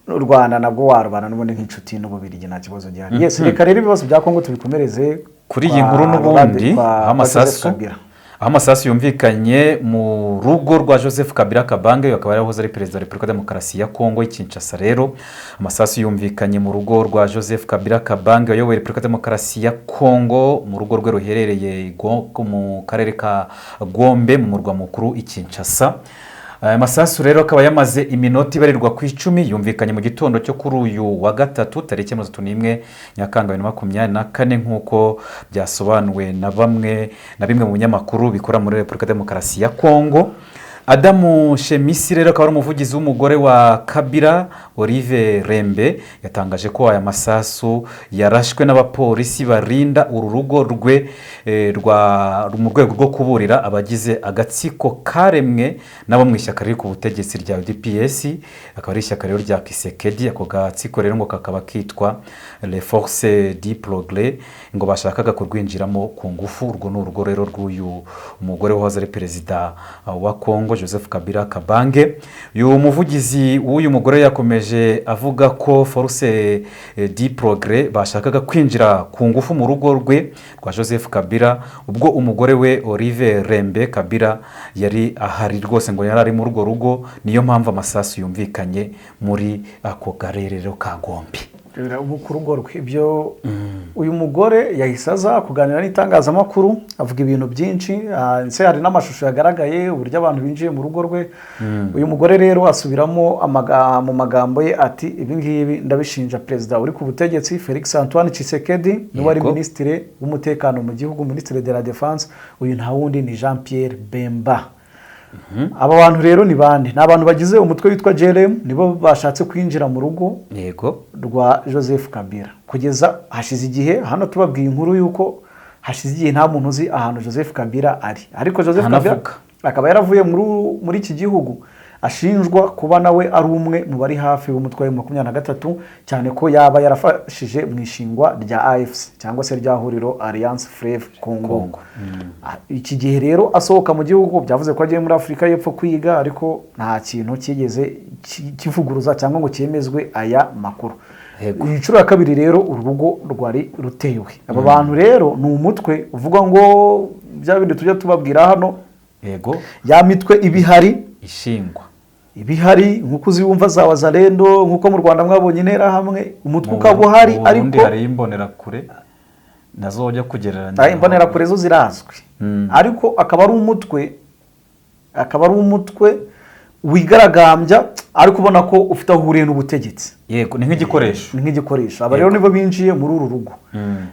[SPEAKER 2] n'u Rwanda nabwo warubana n'ubundi nk'inshuti n'Ububirigi, nta kibazo gihari. Yes, reka rero ibibazo bya Kongo tubikomereze
[SPEAKER 7] Kuri iyi nkuru n'ubundi, aho
[SPEAKER 2] kwa Joseph
[SPEAKER 7] amasasu
[SPEAKER 2] Kabila.
[SPEAKER 7] aho amasasu yumvikanye mu rugo rwa Joseph Kabila Kabange, akaba yarahoze ari perezida wa Repubulika ya Demokarasi ya Kongo i Kinshasa. Rero amasasu yumvikanye mu rugo rwa Joseph Kabila Kabange wayoboye Repubulika ya Demokarasi ya Kongo, mu rugo rwe ruherereye mu karere ka Gombe, mu murwa mukuru i Kinshasa. Aya masasu rero akaba yamaze iminota ibarirwa ku 10, yumvikanye mu gitondo cyo kuri uyu wa gatatu, tariki 31 Nyakanga 2024, nk'uko byasobanuwe na bamwe na bimwe mu binyamakuru bikora muri Repubulika ya Demokarasi ya Kongo. Adamu Shemisi rero akaba ari umuvugizi w'umugore wa Kabila, Olive Rembe, yatangaje ko aya masasu yarashwe n'abapolisi barinda uru rugo rwe mu rwego rwo kuburira abagize agatsiko karemwe n'abo mu ishyaka riri ku butegetsi rya UDPS, akaba ari ishyaka rero rya Tshisekedi. Ako gatsiko rero ngo kakaba kitwa Les Forces du Progrès, ngo bashakaga kurwinjiramo ku ngufu. Urwo ni urugo rero rw'uyu mugore wahoze ari perezida wa Kongo, Joseph Kabila Kabange. Uyu muvugizi w'uyu mugore yakomeje avuga ko Force du Progrès bashakaga kwinjira ku ngufu mu rugo rwe rwa Joseph Kabila ubwo umugore we Olive Rembe Kabila yari ahari rwose, ngo yari ari muri urwo rugo, niyo mpamvu amasasu yumvikanye muri ako karere rero ka Gombe.
[SPEAKER 2] Ku rugo rwe. Ibyo uyu mugore yahise aza kuganira n'itangazamakuru, avuga ibintu byinshi, ndetse hari n'amashusho yagaragaye uburyo abantu binjiye mu rugo rwe. Uyu mugore rero asubiramo mu magambo ye ati: "Ibi ngibi ndabishinja perezida uri ku butegetsi, Felix Antoine Tshisekedi, niwe wari minisitiri w'umutekano mu gihugu, ministre de la défense." Uyu nta wundi ni Jean Pierre Bemba. Aba bantu rero ni bande? Ni abantu bagize umutwe witwa JRM, nibo bashatse kwinjira mu rugo rwa Joseph Kabila. Kugeza hashize igihe hano tubabwiye inkuru y'uko hashize igihe nta muntu uzi ahantu Joseph Kabila ari, ariko Joseph Kabila
[SPEAKER 7] Ntanavuga.
[SPEAKER 2] akaba yaravuye muri iki gihugu ashinjwa kuba nawe ari umwe mu bari hafi b'umutwe wa 23, cyane ko yaba yarafashije mu ishingwa rya AFC, cyangwa se rya huriro Alliance Fleuve Congo.
[SPEAKER 7] Congo.
[SPEAKER 2] Iki gihe rero asohoka mu gihugu byavuze ko agiye muri Afurika y'Epfo kwiga, ariko nta kintu cyigeze kivuguruza cyangwa ngo cyemezwe aya makuru. Iyi nshuro ya kabiri rero uru rugo rwari rutewe. Aba bantu rero ni umutwe uvuga ngo bya bindi tujya tubabwira hano, ya mitwe iba ihari,
[SPEAKER 7] Ishingwa.
[SPEAKER 2] iba ihari nk'uko uziyumva za Wazalendo, nk'uko mu Rwanda mwabonye Interahamwe, umutwe ukaba uhari.
[SPEAKER 7] Mu Burundi
[SPEAKER 2] Ariko
[SPEAKER 7] hari Imbonerakure nazo ujya kugereranya.
[SPEAKER 2] Imbonerakure zo zirazwi, ariko akaba ari umutwe wigaragambya, ariko ubona ko ufite aho uhuriye n'ubutegetsi.
[SPEAKER 7] Yego, ni nk'igikoresho.
[SPEAKER 2] Ni nk'igikoresho. Aba rero nibo binjiye muri uru rugo,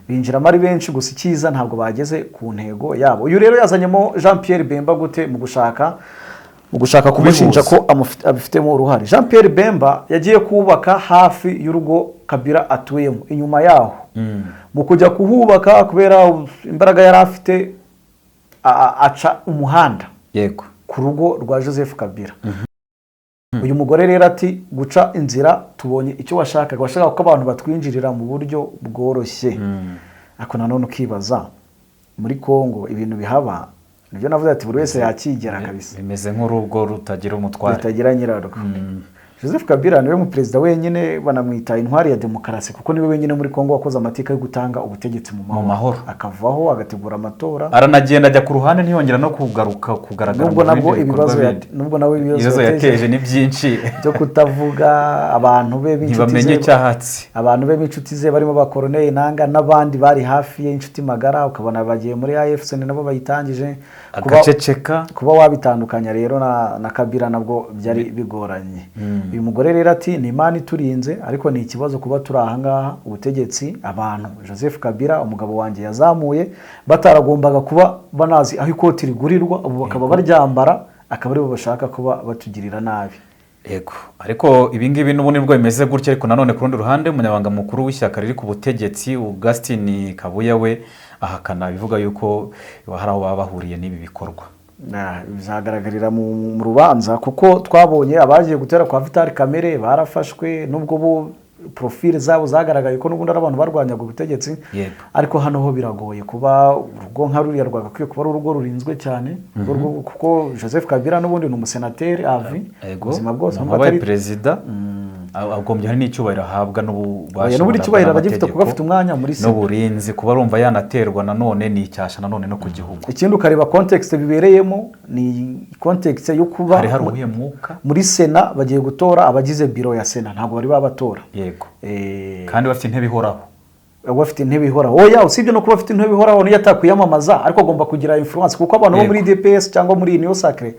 [SPEAKER 2] binjiramo ari benshi. Gusa icyiza ntabwo bageze ku ntego yabo. Uyu rero yazanyemo Jean Pierre Bemba gute mu gushaka kumushinja ko abifitemo uruhare? Jean Pierre Bemba yagiye kubaka hafi y'urugo Kabila atuyemo, inyuma yaho. Mu kujya kuhubaka, kubera imbaraga yari afite, aca umuhanda ku rugo rwa Joseph Kabila. Uyu mugore rero ati: "Guca inzira, tubonye icyo washakaga, washakaga ko abantu batwinjirira mu buryo bworoshye." Ariko nanone ukibaza muri Kongo ibintu bihaba, nibyo navuze ati buri wese yakigera kabisa.
[SPEAKER 7] Bimeze nk'urugo rutagira umutware.
[SPEAKER 2] Rutagira nyirarwo. Joseph Kabila niwe mu perezida wenyine, banamwita intwari ya demokarasi, kuko niwe wenyine muri Kongo wakoze amateka yo gutanga ubutegetsi mu mahoro,
[SPEAKER 7] Mu mahoro.
[SPEAKER 2] Akavaho agategura amatora.
[SPEAKER 7] Aranagenda ajya ku ruhande, ntiyongera no kugaruka kugaragara
[SPEAKER 2] Nubwo
[SPEAKER 7] mu
[SPEAKER 2] nabwo
[SPEAKER 7] bindi bikorwa
[SPEAKER 2] ibibazo
[SPEAKER 7] bindi.
[SPEAKER 2] Nubwo nawe ibibazo
[SPEAKER 7] Ibibazo
[SPEAKER 2] yateje
[SPEAKER 7] yateje ni byinshi.
[SPEAKER 2] Byo kutavuga abantu be b'inshuti
[SPEAKER 7] Ntibamenye
[SPEAKER 2] ze,
[SPEAKER 7] icyahatsi.
[SPEAKER 2] abantu be b'inshuti ze barimo ba Corneille Nanga n'abandi bari hafi ye, inshuti magara, ukabona bagiye muri AFC, ni nabo bayitangije.
[SPEAKER 7] Agaceceka.
[SPEAKER 2] Kuba wabitandukanya rero na Kabila nabwo byari bigoranye. Uyu mugore rero ati: "Ni Imana iturinze, ariko ni ikibazo kuba turi ahangaha, ubutegetsi abantu Joseph Kabila umugabo wanjye yazamuye bataragombaga kuba banazi aho ikoti rigurirwa, ubu bakaba baryambara, akaba aribo bashaka kuba batugirira nabi."
[SPEAKER 7] Yego, ariko ibi ngibi n'ubundi nibwo bimeze gutya. Ariko nanone ku rundi ruhande, umunyamabanga mukuru w'ishyaka riri ku butegetsi, Augustin Kabuya, we ahakana ibivuga yuko hari aho baba bahuriye n'ibi bikorwa.
[SPEAKER 2] Bizagaragarira mu rubanza, kuko twabonye abagiye gutera kwa Vital Kamerhe barafashwe, nubwo bo profile zabo zagaragaye ko n'ubundi ari abantu barwanyaga ubutegetsi. Ariko hano ho biragoye kuba urugo nka ruriya rwagakwiye kuba ari urugo rurinzwe cyane, kuko Joseph Kabila n'ubundi ni umusenateri à vie, ubuzima bwose
[SPEAKER 7] Umuntu
[SPEAKER 2] nubwo
[SPEAKER 7] wabaye
[SPEAKER 2] atari
[SPEAKER 7] perezida agombye hari n'icyubahiro ahabwa n'ububasha
[SPEAKER 2] Oya, n'ubundi
[SPEAKER 7] buhabwa
[SPEAKER 2] icyubahiro aragifite kuko
[SPEAKER 7] n'amategeko,
[SPEAKER 2] afite umwanya muri Sena.
[SPEAKER 7] N'uburinzi, kuba arumva yanaterwa nanone ni icyasha nanone no ku gihugu.
[SPEAKER 2] Ikindi ukareba context bibereyemo, ni context yo kuba
[SPEAKER 7] Hari uwuhe mwuka?
[SPEAKER 2] muri Sena bagiye gutora abagize biro ya Sena, ntabwo bari babatora.
[SPEAKER 7] Kandi bafite intebe ihoraho.
[SPEAKER 2] Bafite intebe ihoraho. Oya, usibye no kuba afite intebe ihoraho, niyo atakwiyamamaza ariko agomba kugira influence, kuko abantu bo muri UDPS cyangwa muri Union Sacrée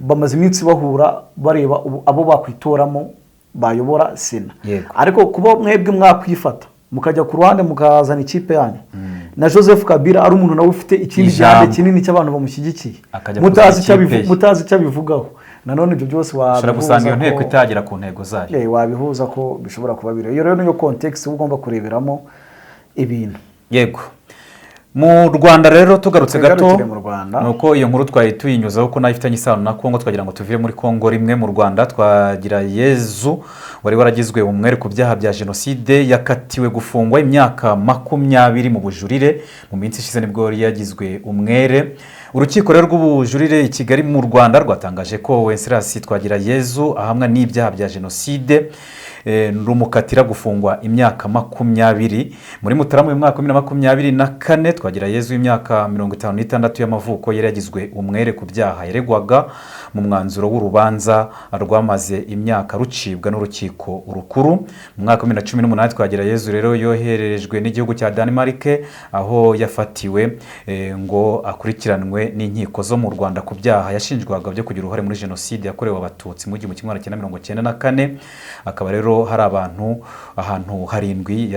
[SPEAKER 2] bamaze iminsi bahura bareba abo bakwitoramo bayobora Sena. Ariko kuba mwebwe mwakwifata mukajya ku ruhande mukazana ikipe yanyu, na Joseph Kabila ari umuntu nawe ufite ikindi
[SPEAKER 7] Ijambo.
[SPEAKER 2] gihande kinini cy'abantu bamushyigikiye,
[SPEAKER 7] Akajya
[SPEAKER 2] mutazi
[SPEAKER 7] kuzana
[SPEAKER 2] icyo
[SPEAKER 7] ikipe ye.
[SPEAKER 2] mutazi icyo abivugaho, nanone ibyo byose
[SPEAKER 7] Ushobora gusanga iyo
[SPEAKER 2] wabihuza
[SPEAKER 7] nteko itagera ku ntego zayo.
[SPEAKER 2] Wabihuza ko bishobora kuba biri. Iyo rero niyo context uba ugomba kureberamo ibintu.
[SPEAKER 7] Yego, mu Rwanda rero tugarutse gato,
[SPEAKER 2] Twigarukire mu Rwanda.
[SPEAKER 7] Ni uko iyo nkuru twari tuyinyuzaho ko nayo ifitanye isano na Kongo, twagira ngo tuvire muri Kongo rimwe mu Rwanda. Twagirayezu wari waragizwe umwere ku byaha bya jenoside yakatiwe gufungwa imyaka 20 mu bujurire. Mu minsi ishize nibwo yari yagizwe umwere. Urukiko rero rw'ubujurire i Kigali mu Rwanda rwatangaje ko Wenceslas Twagirayezu ahamwa n'ibyaha bya jenoside, rumukatira gufungwa imyaka 20. Muri Mutarama uyu mwaka wa 2024, Twagirayezu w'imyaka 56 y'amavuko yari yagizwe umwere ku byaha yaregwaga mu mwanzuro w'urubanza rwamaze imyaka rucibwa n'urukiko rukuru. Mu mwaka wa 2018, Twagirayezu rero yohererejwe n'igihugu cya Denmark aho yafatiwe, ngo akurikiranwe n'inkiko zo mu Rwanda ku byaha yashinjwaga byo kugira uruhare muri jenoside yakorewe Abatutsi mu 1994. Akaba rero hari abantu ahantu harindwi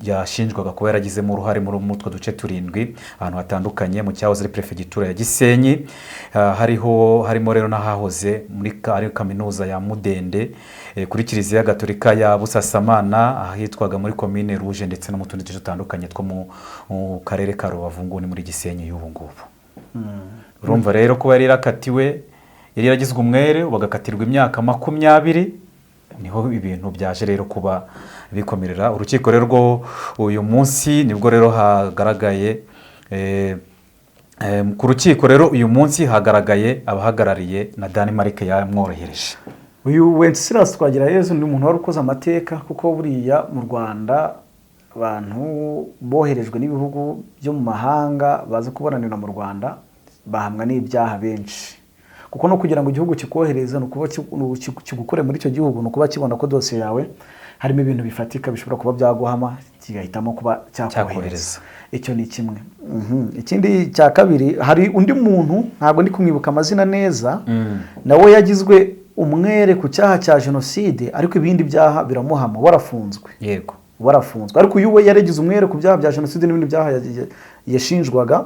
[SPEAKER 7] yashinjwaga kuba yaragizemo uruhare muri utwo duce turindwi, ahantu hatandukanye mu cyahoze ari perefegitura ya Gisenyi. Hariho harimo rero n'ahahoze muri ari kaminuza ya Mudende, kuri Kiliziya Gatolika ya Busasamana, ahitwaga muri Komine Rouge, ndetse no mu tundi duce dutandukanye two mu karere ka Rubavu, ngo ni muri Gisenyi y'ubu ngubu. Urumva rero kuba yari yarakatiwe, yari yaragizwe umwere, bagakatirwa imyaka 20, niho ibintu byaje rero kuba bikomerera. Urukiko rero rwo uyu munsi nibwo rero hagaragaye, ku rukiko rero uyu munsi hagaragaye abahagarariye na Denmark yamworohereje.
[SPEAKER 2] Uyu Wenceslas Twagirayezu ni umuntu wari ukoze amateka, kuko buriya mu Rwanda abantu boherejwe n'ibihugu byo mu mahanga baza kuburanira mu Rwanda bahamwa n'ibyaha benshi, kuko no kugira ngo igihugu kikohereze ni ukuba kigukore muri icyo gihugu, ni ukuba kibona ko dosiye yawe harimo ibintu bifatika bishobora kuba byaguhama, kigahitamo kuba cyakohereza.
[SPEAKER 7] Cyakohereza.
[SPEAKER 2] Icyo ni kimwe. Ikindi cya kabiri, hari undi muntu, ntabwo ndi kumwibuka amazina neza, nawe yagizwe umwere ku cyaha cya jenoside, ariko ibindi byaha biramuhama, warafunzwe. Warafunzwe, ariko uyu we yaragize umwere ku byaha bya jenoside n'ibindi byaha yashinjwaga,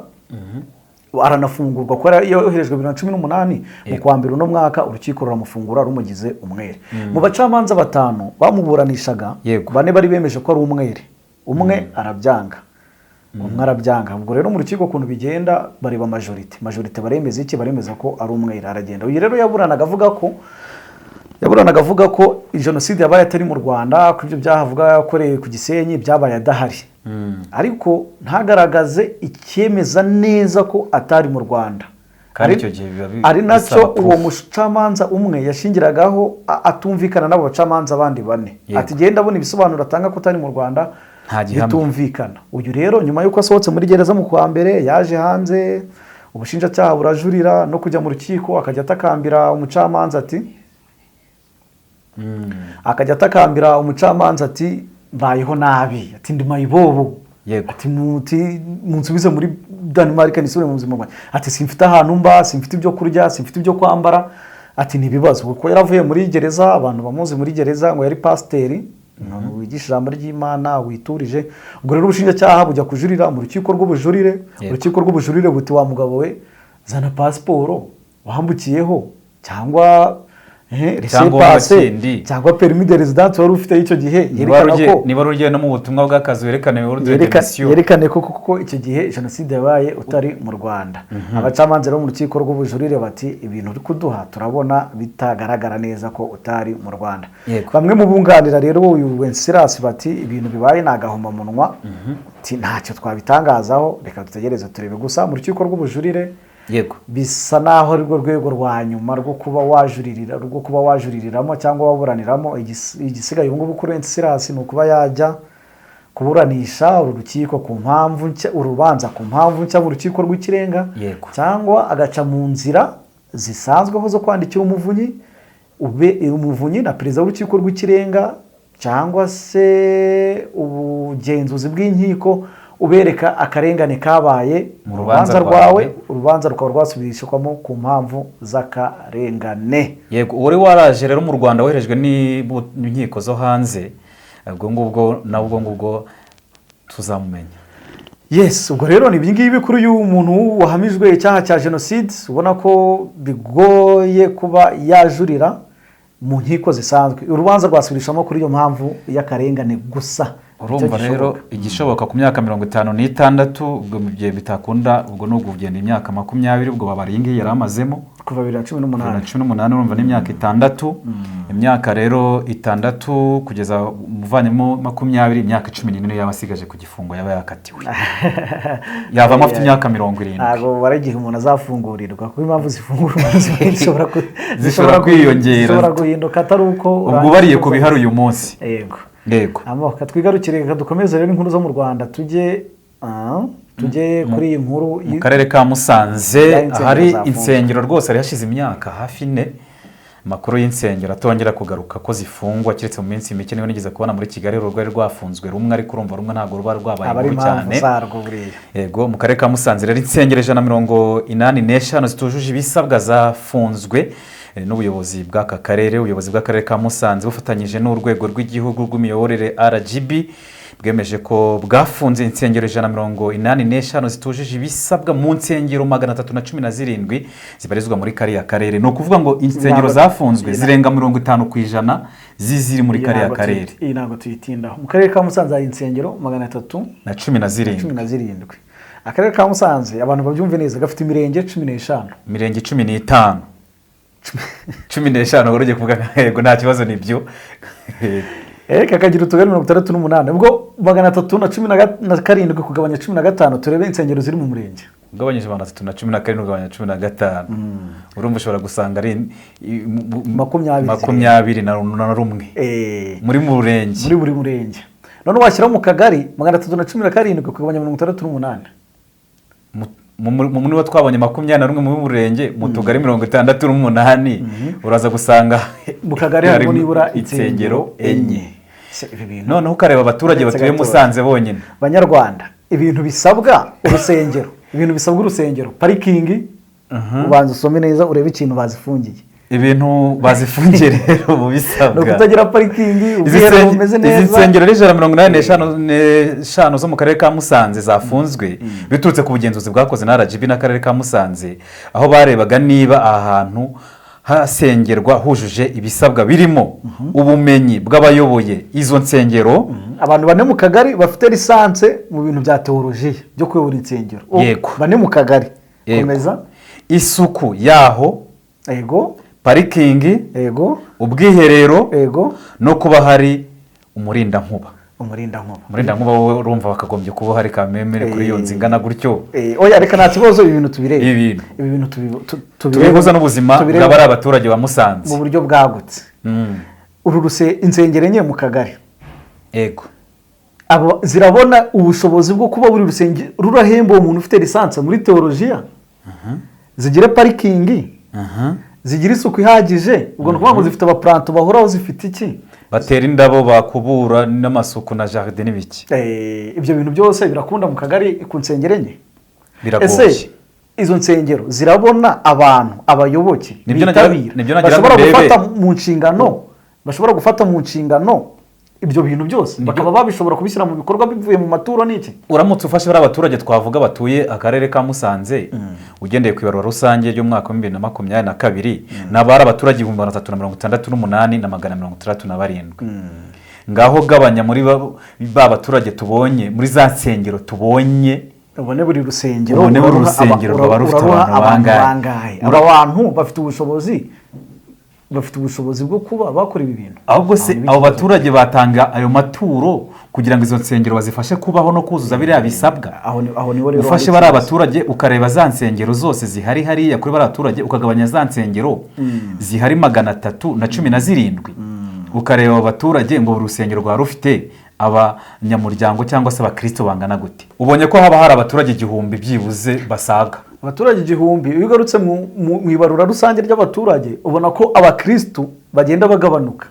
[SPEAKER 2] aranafungurwa kuko yari yoherejwe 2018 mu kwa mbere uno mwaka, urukiko ruramufungura rumugize umwere. Mu bacamanza batanu bamuburanishaga, bane bari bemeje ko ari umwere, umwe arabyanga. Umwe arabyanga. Ubwo rero mu rukiko ukuntu bigenda, bareba majorité. Majorité baremeza iki? Baremeza ko ari umwere, aragenda. Uyu rero yaburanaga avuga ko jenoside yabaye atari mu Rwanda, ko ibyo byaha avuga yakoreye ku Gisenyi byabaye adahari, ariko ntagaragaze icyemeza neza ko atari mu Rwanda.
[SPEAKER 7] Kandi icyo gihe biba
[SPEAKER 2] Ari nacyo
[SPEAKER 7] bisaba
[SPEAKER 2] uwo
[SPEAKER 7] proof.
[SPEAKER 2] mucamanza umwe yashingiragaho atumvikana n'abo bacamanza bandi bane, ati genda abona ibisobanuro atanga ko utari mu Rwanda
[SPEAKER 7] Nta gihamya.
[SPEAKER 2] bitumvikana. Uyu rero nyuma y'uko asohotse muri gereza mu kwa mbere, yaje hanze, ubushinjacyaha burajurira no kujya mu rukiko, akajya atakambira umucamanza ati mbayeho nabi, ati ndi mayibobo, ati munsubize muri Denmark nisubire mu buzima bwanjye, ati simfite ahantu mba, simfite ibyo kurya, simfite ibyo kwambara, ati ni ibibazo. Kuko yaravuye muri gereza, abantu bamuzi muri gereza ngo yari pasiteri, umuntu wigisha ijambo ry'Imana witurije. Ubwo rero ubushinjacyaha bujya kujurira mu rukiko rw'ubujurire. Urukiko rw'ubujurire buti: "Wa mugabo we, zana pasiporo wambukiyeho cyangwa
[SPEAKER 7] Icyangombwa
[SPEAKER 2] laissez-passer
[SPEAKER 7] kindi.
[SPEAKER 2] cyangwa permis de résidence wari ufite icyo gihe
[SPEAKER 7] Niba
[SPEAKER 2] yerekana ko
[SPEAKER 7] niba ugiye no mu butumwa bw'akazi, werekane ordre de mission.
[SPEAKER 2] Yerekane ko koko icyo gihe jenoside yabaye utari mu Rwanda." Abacamanza rero mu rukiko rw'ubujurire bati: "Ibintu uri kuduha turabona bitagaragara neza ko utari mu Rwanda." Bamwe mu bunganira rero uyu Wenceslas bati: "Ibintu bibaye ni agahomamunwa," ati ntacyo twabitangazaho, reka dutegereze turebe. Gusa mu rukiko rw'ubujurire bisa naho ari rwo rwego rwa nyuma rwo kuba wajuririramo cyangwa waburaniramo. Igisigaye ubu ngubu kuri Wenceslas ni ukuba yajya kuburanisha uru rukiko ku mpamvu nshya, urubanza ku mpamvu nshya mu Rukiko rw'Ikirenga, cyangwa agaca mu nzira zisanzweho zo kwandikira Umuvunyi, ube Umuvunyi na perezida w'Urukiko rw'Ikirenga cyangwa se ubugenzuzi bw'inkiko, ubereka akarengane kabaye
[SPEAKER 7] mu
[SPEAKER 2] mu
[SPEAKER 7] rubanza
[SPEAKER 2] rubanza rwawe,
[SPEAKER 7] rwawe.
[SPEAKER 2] Urubanza rukaba rwasubirishwamo ku mpamvu z'akarengane.
[SPEAKER 7] Yego, uwari waraje rero mu Rwanda woherejwe n'inkiko zo hanze, ubwo ngubwo nabwo ngubwo tuzamumenya.
[SPEAKER 2] Yes, ubwo rero ni ibingibi kuri uyu muntu wahamijwe icyaha cya jenoside, ubona ko bigoye kuba yajurira mu nkiko zisanzwe, urubanza rwasubirishamo kuri iyo mpamvu y'akarengane gusa.
[SPEAKER 7] Urumva
[SPEAKER 2] Nicyo
[SPEAKER 7] rero
[SPEAKER 2] gishoboka.
[SPEAKER 7] Igishoboka ku myaka 56, ubwo mu gihe bitakunda, ubwo ni ukugenda imyaka 20, ubwo babara iyi ngiyi yari amazemo
[SPEAKER 2] kuva 2018.
[SPEAKER 7] 2018, urumva ni imyaka 6. Imyaka rero 6 kugeza umuvanyemo 20, imyaka 14 yaba asigaje ku gifungo yaba yakatiwe, yavamo afite imyaka 70.
[SPEAKER 2] Ntabwo bara igihe umuntu azafungurirwa, kuko impamvu zifungura umuntu
[SPEAKER 7] Zishobora kwiyongera.
[SPEAKER 2] Zishobora guhinduka atari uko
[SPEAKER 7] Ubwo ubariye ku bihari uyu munsi.
[SPEAKER 2] Yego.
[SPEAKER 7] Yego.
[SPEAKER 2] Amoko twigarukire, reka dukomeze rero inkuru zo mu Rwanda, tujye kuri iyi nkuru
[SPEAKER 7] Mu karere ka Musanze
[SPEAKER 2] y'aho insengero
[SPEAKER 7] ahari
[SPEAKER 2] zafunzwe.
[SPEAKER 7] Insengero rwose hari hashize imyaka hafi 4 amakuru y'insengero atongera kugaruka ko zifungwa, keretse mu minsi mike niba nigeze kubona muri Kigali urugo rwari rwafunzwe rumwe, ariko urumva rumwe ntabwo ruba rwabaye
[SPEAKER 2] Aba ari
[SPEAKER 7] inkuru
[SPEAKER 2] impamvu
[SPEAKER 7] cyane.
[SPEAKER 2] zarwo buriya.
[SPEAKER 7] Yego, mu karere ka Musanze rero insengero 185 zitujuje ibisabwa zafunzwe n'ubuyobozi bw'aka karere. Ubuyobozi bw'akarere ka Musanze bufatanyije n'Urwego rw'Igihugu rw'Imiyoborere RGB bwemeje ko bwafunze insengero 185 zitujuje ibisabwa mu nsengero 317 zibarizwa muri kariya karere. Ni ukuvuga ngo insengero zafunzwe zirenga 50% z'iziri muri
[SPEAKER 2] Iyi
[SPEAKER 7] kariya
[SPEAKER 2] ntabwo
[SPEAKER 7] karere.
[SPEAKER 2] Iyi ntabwo tuyitindaho. Mu karere ka Musanze hari insengero magana atatu
[SPEAKER 7] na cumi na zirindwi.
[SPEAKER 2] 17. Akarere ka Musanze, abantu babyumve neza, gafite imirenge 15.
[SPEAKER 7] Imirenge 15, 15 wari ugiye kuvuga. Yego, nta kibazo, nibyo.
[SPEAKER 2] Kakagira utugari 68. Ubwo 317 kugabanya 15, turebe insengero ziri mu murenge.
[SPEAKER 7] Ugabanyije 317 ugabanya 15, urumva ushobora gusanga ari
[SPEAKER 2] 20.
[SPEAKER 7] 21 muri murenge.
[SPEAKER 2] Muri buri murenge. None washyira mu kagari, 317 kugabanya 68.
[SPEAKER 7] Niba twabonye 21 mu murenge, mu tugari 68, uraza gusanga
[SPEAKER 2] mu kagari harimo nibura
[SPEAKER 7] insengero 4.
[SPEAKER 2] Se, ibi bintu
[SPEAKER 7] Noneho ukareba abaturage
[SPEAKER 2] Uretse
[SPEAKER 7] batuye
[SPEAKER 2] gatoya.
[SPEAKER 7] Musanze bonyine.
[SPEAKER 2] Banyarwanda, ibintu bisabwa urusengero, ibintu bisabwa urusengero, parikingi, ubanza usome neza urebe ikintu bazifungiye.
[SPEAKER 7] Ibintu bazifungiye rero mu
[SPEAKER 2] Ni
[SPEAKER 7] bisabwa
[SPEAKER 2] ukutagira parikingi,
[SPEAKER 7] Izi
[SPEAKER 2] ubwiherero bumeze
[SPEAKER 7] izi
[SPEAKER 2] neza.
[SPEAKER 7] nsengero ni 185 zo mu karere ka Musanze zafunzwe biturutse ku bugenzuzi bwakoze na RGB n'akarere ka Musanze, aho barebaga niba aha hantu hasengerwa hujuje ibisabwa birimo ubumenyi bw'abayoboye izo nsengero.
[SPEAKER 2] Abantu bane mu kagari bafite licence mu bintu bya tewolojiya byo kuyobora insengero. 4 mu kagari. Komeza.
[SPEAKER 7] Isuku yaho, parikingi,
[SPEAKER 2] Yego.
[SPEAKER 7] ubwiherero,
[SPEAKER 2] Yego.
[SPEAKER 7] no kuba hari umurindankuba.
[SPEAKER 2] Umurindankuba.
[SPEAKER 7] Umurindankuba wowe urumva wakagombye kuba uhari kamemere kuri iyo nzu ingana gutyo.
[SPEAKER 2] Oya, reka, nta kibazo, ibi bintu tubirebe.
[SPEAKER 7] Ibi bintu.
[SPEAKER 2] Ibi bintu tubirebe.
[SPEAKER 7] Tubihuza n'ubuzima
[SPEAKER 2] tubirebe
[SPEAKER 7] bw'abari abaturage ba Musanze
[SPEAKER 2] mu buryo bwagutse. Uru ruse insengero enye mu kagari, abo zirabona ubushobozi bwo kuba buri rusengero rurahemba uwo muntu ufite licence muri théologie, zigira parking, zigira isuku ihagije? Ubwo ni ukuvuga ngo zifite abapuranto bahoraho, zifite iki?
[SPEAKER 7] Batera indabo, bakubura, n'amasuku na jardin n'ibiki.
[SPEAKER 2] Ibyo bintu byose birakunda mu kagari ku nsengero enye?
[SPEAKER 7] Biragoye.
[SPEAKER 2] Ese izo nsengero zirabona abantu, abayoboke bitabira,
[SPEAKER 7] Nibyo nagira ngo
[SPEAKER 2] bashobora
[SPEAKER 7] ndebe.
[SPEAKER 2] gufata mu nshingano, bashobora gufata mu nshingano ibyo bintu byose, bakaba babishobora kubishyira mu bikorwa bivuye mu maturo n'iki?
[SPEAKER 7] Uramutse ufashe bariya abaturage twavuga batuye akarere ka Musanze, ugendeye ku ibarura rusange ry'umwaka wa 2022, ni abari abaturage 368,667. Ngaho gabanya muri ba baturage tubonye muri za nsengero tubonye,
[SPEAKER 2] ubone buri rusengero
[SPEAKER 7] ubone buri
[SPEAKER 2] uraruha
[SPEAKER 7] rusengero rwaba rufite
[SPEAKER 2] uraruha
[SPEAKER 7] abantu bangahe?
[SPEAKER 2] Bangahe? Aba bantu bafite ubushobozi bwo kuba bakora ibi bintu?
[SPEAKER 7] Ahubwo se
[SPEAKER 2] Aho ni
[SPEAKER 7] abo
[SPEAKER 2] ikibazo.
[SPEAKER 7] baturage batanga ayo maturo kugira ngo izo nsengero bazifashe kubaho no kuzuza biriya bisabwa?
[SPEAKER 2] Aho niho rero
[SPEAKER 7] Ufashe
[SPEAKER 2] hari
[SPEAKER 7] bariya
[SPEAKER 2] ikibazo.
[SPEAKER 7] baturage, ukareba za nsengero zose zihari hariya kuri bariya baturage, ukagabanya za nsengero zihari 317, ukareba abo baturage ngo buri rusengero rwaba rufite abanyamuryango cyangwa se abakristo bangana gute, ubonye ko haba hari abaturage 1000 byibuze basaga.
[SPEAKER 2] Abaturage 1000. Iyo ugarutse mu ibarura rusange ry'abaturage, ubona ko abakirisitu bagenda bagabanuka.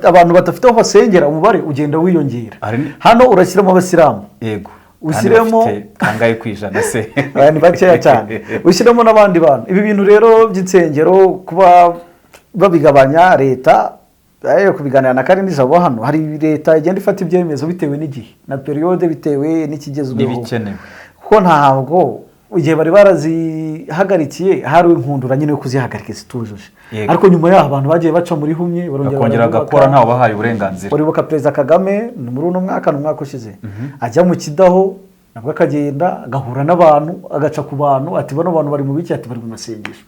[SPEAKER 2] Abantu badafite aho basengera, umubare ugenda wiyongera. Hano urashyiramo abasilamu, ushyiremo
[SPEAKER 7] Kandi bafite kangahe ku ijana se?
[SPEAKER 2] Aya ni bakeya cyane. Ushyiremo n'abandi bantu. Ibi bintu rero by'insengero kuba babigabanya, leta kubiganira na Karinijabo hano, hari leta igenda ifata ibyemezo bitewe n'igihe na période, bitewe n'ikigezweho
[SPEAKER 7] n'ibikenewe.
[SPEAKER 2] Kuko ntabwo igihe bari barazihagarikiye hari inkundura nyine yo kuzihagarika zitujuje, ariko nyuma yaho abantu bagiye baca muri humye, barongera
[SPEAKER 7] bakongera
[SPEAKER 2] barazubaka.
[SPEAKER 7] bagakora ntawe bahaye uburenganzira.
[SPEAKER 2] Uribuka Perezida Kagame, ni muri uno mwaka, ni umwaka ushize, ajya mu Kidaho, nabwo akagenda agahura n'abantu, agaca ku bantu, ati: "Bano bantu bari mu biki?" Ati: "Bari mu masengesho."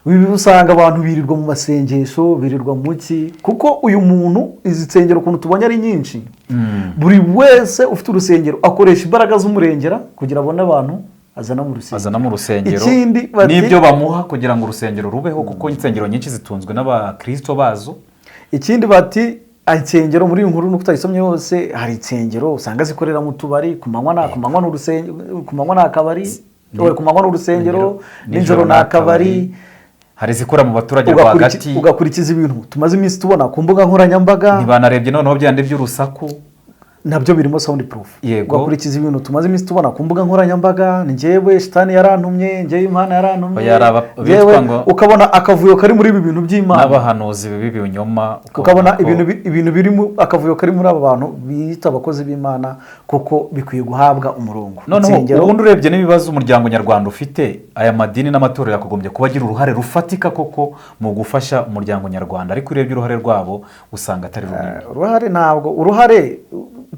[SPEAKER 2] Ibi usanga abantu birirwa mu masengesho, birirwa mu ki? Kuko uyu muntu, izi nsengero ukuntu tubonye ari nyinshi, buri wese ufite urusengero akoresha imbaraga z'umurengera kugira abone abantu azana mu rusengero.
[SPEAKER 7] Azana mu rusengero.
[SPEAKER 2] Ikindi bati
[SPEAKER 7] n'ibyo bamuha kugira ngo urusengero rubeho, kuko insengero nyinshi zitunzwe n'abakristo bazo.
[SPEAKER 2] Ikindi bati insengero, muri iyi nkuru nuko utayisomye hose, hari insengero usanga zikorera mu tubari ku manywa, na ku manywa ni urusengero, ku manywa ni akabari, ku manywa ni urusengero, nijoro ni akabari.
[SPEAKER 7] Hari izikora mu baturage rwagati.
[SPEAKER 2] Ugakurikiza ibintu tumaze iminsi tubona ku mbuga nkoranyambaga.
[SPEAKER 7] Ntibanarebye noneho byandi by'urusaku.
[SPEAKER 2] Nabyo birimo sound proof. Ugakurikiza ibintu tumaze iminsi tubona ku mbuga nkoranyambaga: ni njyewe shitani yarantumye, njyewe Imana yarantumye,
[SPEAKER 7] Oya, hari
[SPEAKER 2] njyewe
[SPEAKER 7] bitwa ngo
[SPEAKER 2] ukabona akavuyo kari muri ibi bintu by'Imana
[SPEAKER 7] n'abahanuzi bibi binyoma.
[SPEAKER 2] Ukabona ibintu birimo akavuyo kari muri aba bantu biyita abakozi b'Imana, kuko bikwiye guhabwa umurongo.
[SPEAKER 7] Noneho
[SPEAKER 2] Insengero
[SPEAKER 7] ubundi urebye n'ibibazo umuryango nyarwanda ufite, aya madini n'amatorero yakagombye kuba agira uruhare rufatika koko mu gufasha umuryango nyarwanda, ariko urebye uruhare rwabo usanga atari runini.
[SPEAKER 2] Uruhare, ntabwo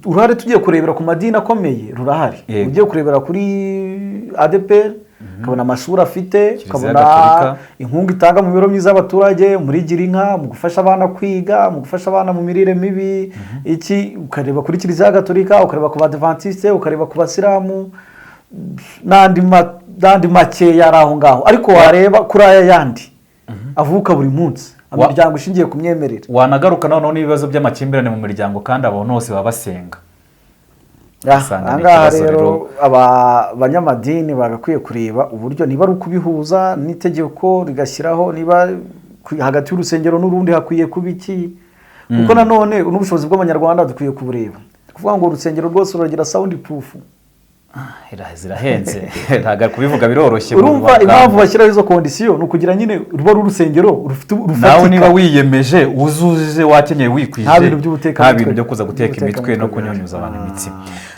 [SPEAKER 2] uruhare tugiye kurebera ku madini akomeye rurahari. Ugiye kurebera kuri ADEPR, ukabona amashuri afite,
[SPEAKER 7] Kiliziya
[SPEAKER 2] ukabona
[SPEAKER 7] Gatolika.
[SPEAKER 2] inkunga itanga mu mibereho myiza y'abaturage muri Gira Inka, mu gufasha abana kwiga, mu gufasha abana mu mirire mibi, iki, ukareba kuri Kiliziya Gatolika, ukareba ku Badivantiste, ukareba ku Basilamu n'andi makeya ari aho ngaho. Ariko wareba kuri aya yandi avuka buri munsi, imiryango ishingiye ku myemerere,
[SPEAKER 7] Wanagaruka noneho n'ibibazo by'amakimbirane mu miryango, kandi abantu bose baba basenga. Usanga ni
[SPEAKER 2] Ahangaha
[SPEAKER 7] ikibazo
[SPEAKER 2] rero
[SPEAKER 7] rero.
[SPEAKER 2] aba banyamadini bagakwiye kureba uburyo, niba ari ukubihuza n'itegeko rigashyiraho, niba hagati y'urusengero n'urundi hakwiye kuba iki, kuko nanone n'ubushobozi bw'Abanyarwanda dukwiye kubureba. Kuvuga ngo urusengero rwose ruragira sound proof,
[SPEAKER 7] Zirahenze, ntabwo kubivuga biroroshye mu
[SPEAKER 2] Urumva
[SPEAKER 7] magambo.
[SPEAKER 2] impamvu bashyiraho izo condition ni ukugira nyine ruba ari urusengero rufite
[SPEAKER 7] Nawe
[SPEAKER 2] rufatika.
[SPEAKER 7] niba wiyemeje, wuzuje, wakenyeye, wikwije,
[SPEAKER 2] Nta bintu by'ubutekamutwe.
[SPEAKER 7] nta bintu byo kuza guteka imitwe no
[SPEAKER 2] By'ubutekamutwe.
[SPEAKER 7] kunyunyuza abantu imitsi.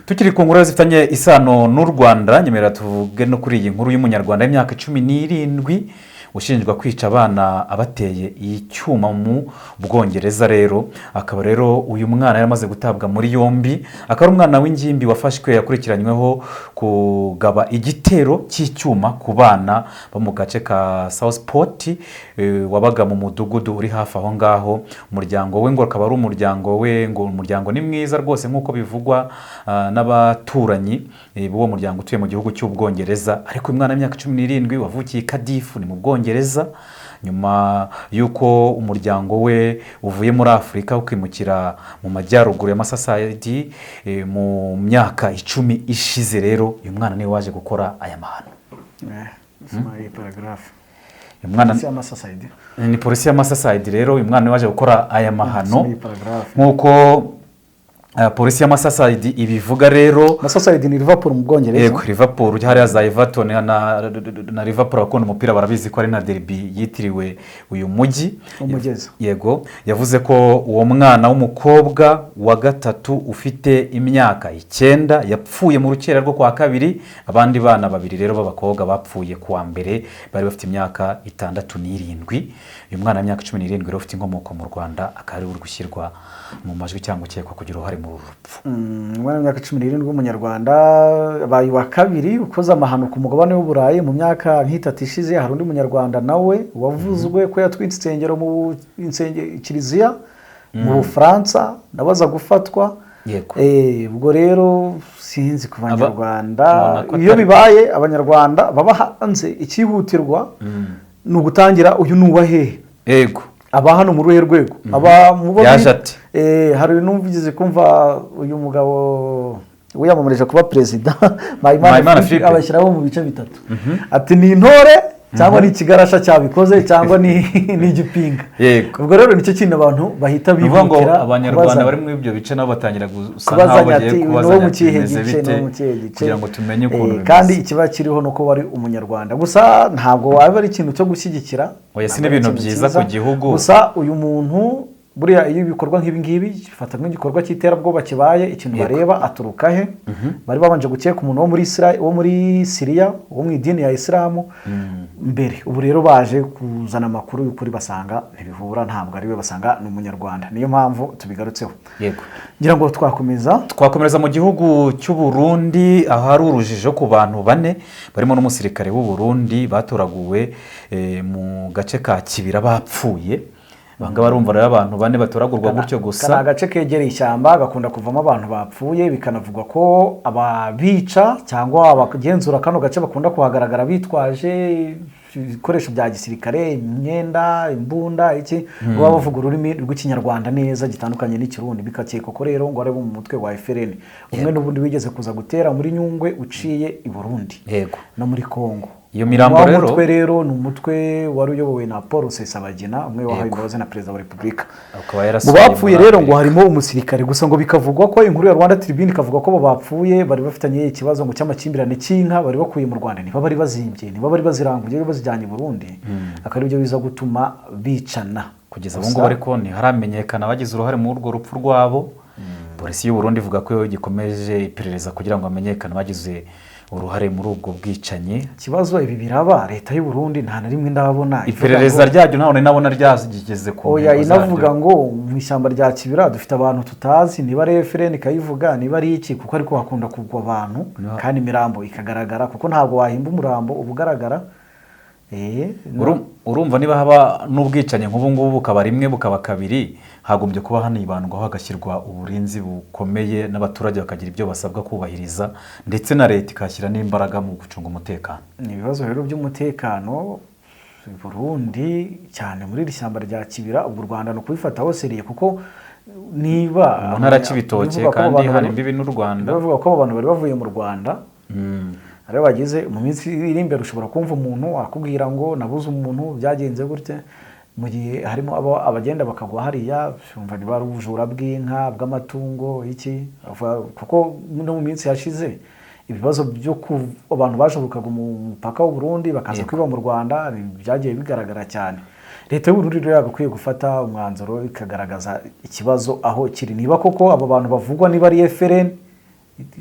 [SPEAKER 7] Tukiri ku nkuru zifitanye isano n'u Rwanda, nyemerera tuvuge no kuri iyi nkuru y'Umunyarwanda w'imyaka 17. ushinjwa kwica abana abateye icyuma mu Bwongereza. Rero akaba rero uyu mwana yaramaze gutabwa muri yombi, akaba ari umwana w'ingimbi wafashwe yakurikiranyweho kugaba igitero cy'icyuma ku bana bo mu gace ka Southport, wabaga mu mudugudu uri hafi aho ngaho. Umuryango we ngo akaba ari umuryango we, ngo umuryango ni mwiza rwose nk'uko bivugwa n'abaturanyi b'uwo muryango utuye mu gihugu cy'Ubwongereza. Ariko uyu mwana w'imyaka 17 wavukiye i Cardiff, ni mu Bwongereza, nyuma y'uko umuryango we uvuye muri Afurika ukimukira mu majyaruguru ya Masasayidi mu myaka 10 ishize. Rero uyu mwana niwe waje gukora aya mahano. Uyu mwana ni polisi ya Masasayidi. Rero uyu mwana niwe waje gukora aya mahano nk'uko polisi ya Masasayidi ibivuga. Rero
[SPEAKER 2] Masasayidi ni Liverpool mu Bwongereza.
[SPEAKER 7] Yego, Liverpool hariya za Everton na Liverpool, abakunda umupira barabizi ko ari na derby yitiriwe uyu mujyi.
[SPEAKER 2] Umugezi.
[SPEAKER 7] Yego, yavuze ko uwo mwana w'umukobwa wa gatatu ufite imyaka 9 yapfuye mu rukera rwo kwa kabiri. Abandi bana babiri rero b'abakobwa bapfuye kuwa mbere, bari bafite imyaka 6 n'7. Uyu mwana w'imyaka 17 rero ufite inkomoko mu Rwanda akaba ari uri gushyirwa mu majwi cyangwa ukekwa kugira uruhare mu rupfu.
[SPEAKER 2] Umwana w'imyaka 17 w'umunyarwanda abaye uwa kabiri ukoze amahano ku mugabane w'Uburayi mu myaka nk'itatu ishize. Hari undi munyarwanda nawe wavuzwe ko yatwitse insengero mu kiliziya mu Bufaransa, nawe aza gufatwa. Ubwo rero sinzi ku banyarwanda, iyo bibaye abanyarwanda baba hanze icyihutirwa ni ugutangira uyu ni uwa hehe?
[SPEAKER 7] Yego,
[SPEAKER 2] aba hano mu ruhe rwego? Aba mu
[SPEAKER 7] yaje ati
[SPEAKER 2] hari n'umvugizi kumva uyu mugabo wiyamamarije kuba perezida Mpayimana Philippe abashyiraho mu bice bitatu, ati ni intore cyangwa ni ikigarasha cyabikoze cyangwa ni igipinga. Ubwo rero nicyo kintu abantu bahita bihutira.
[SPEAKER 7] Abanyarwanda bari muri ibyo bice nabo batangira gusa nkaho bagiye kubazanya ati bimeze bite, kugira ngo tumenye ukuntu bimeze.
[SPEAKER 2] Kandi ikiba kiriho nuko wari umunyarwanda gusa, ntabwo waba ari ikintu cyo gushyigikira.
[SPEAKER 7] Oya, si n'ibintu byiza ku gihugu.
[SPEAKER 2] Gusa uyu muntu buriya iyo ibikorwa nk'ibi ngibi gifata nk'igikorwa cy'iterabwoba kibaye, ikintu bareba aturuka he. Bari babanje gukeka umuntu wo muri Israel, wo muri Syria, wo mu idini ya Isilamu mbere. Ubu rero baje kuzana amakuru y'ukuri basanga ntibihura, ntabwo ari we, basanga ni umunyarwanda. Niyo mpamvu tubigarutseho.
[SPEAKER 7] Yego,
[SPEAKER 2] ngira ngo twakomeza
[SPEAKER 7] mu gihugu cy'u Burundi, ahari urujijo ku bantu bane barimo n'umusirikare w'u Burundi batoraguwe mu gace ka Kibira bapfuye. Banga barumva rero abantu bane batoragurwa gutyo gusa.
[SPEAKER 2] Kana agace kegereye ishyamba gakunda kuvamo abantu bapfuye, bikanavugwa ko ababica cyangwa abagenzura kano gace bakunda kuhagaragara bitwaje ibikoresho bya gisirikare, imyenda, imbunda, iki, baba bavuga ururimi rw'ikinyarwanda neza gitandukanye n'ikirundi. Bikakekwa ko rero ngo ari mu mutwe wa FRN umwe n'ubundi wigeze kuza gutera muri Nyungwe uciye i Burundi no muri Kongo.
[SPEAKER 7] Iyo mirambo rero
[SPEAKER 2] umutwe rero ni umutwe wari uyobowe na Paul Rusesabagina, umwe wahawe imbabazi na perezida wa Repubulika. Mu bapfuye rero ngo harimo umusirikare gusa, ngo bikavugwa ko inkuru ya Rwanda Tribune ikavuga ko bapfuye bari bafitanye ikibazo ngo cy'amakimbirane cy'inka bari bakuye mu Rwanda, niba bari bazimbye, niba bari baziranguye bazijyanye i Burundi, akaba aribyo biza gutuma bicana.
[SPEAKER 7] Kugeza ubu ngubu ariko ntiharamenyekana abagize uruhare muri urwo rupfu rwabo. Polisi y'u Burundi ivuga ko gikomeje iperereza kugira ngo hamenyekane abagize uruhare muri ubwo bwicanyi.
[SPEAKER 2] Ikibazo ibi biraba leta y'u Burundi nta na rimwe ndabona
[SPEAKER 7] iperereza ryaryo, ntawe nabona ryageze ku
[SPEAKER 2] oya, inavuga ngo mu ishyamba rya Kibira dufite abantu tutazi, niba ari FRN ikayivuga, niba ari iki, kuko ariko hakunda kugwa abantu kandi imirambo ikagaragara, kuko ntabwo wahimba umurambo uba ugaragara.
[SPEAKER 7] Urumva niba haba n'ubwicanyi nk'ubu ngubu bukaba rimwe bukaba kabiri, hagombye kuba hanibandwaho hagashyirwa uburinzi bukomeye n'abaturage bakagira ibyo basabwa kubahiriza, ndetse na leta ikashyira n'imbaraga mu gucunga umutekano.
[SPEAKER 2] Ni ibibazo rero by'umutekano Burundi cyane muri iri shyamba rya Kibira. Ubwo u Rwanda ni ukubifataho seriye, kuko niba
[SPEAKER 7] mu ntara Cibitoke kandi hari imbibi n'u Rwanda,
[SPEAKER 2] bavuga ko abantu bari bavuye mu Rwanda ariyo bageze mu minsi iri imbere, ushobora kumva umuntu akubwira ngo nabuze umuntu byagenze gutya, mu gihe harimo abagenda bakagwa hariya, umva niba ari ubujura bw'inka, bw'amatungo, iki, kuko no mu minsi yashize ibibazo byo abantu bashobokaga mu mupaka w'u Burundi bakaza kwiba mu Rwanda byagiye bigaragara cyane. Leta y'u Burundi rero yagakwiye gufata umwanzuro ikagaragaza ikibazo aho kiri, niba koko abo bantu bavugwa niba ari FRN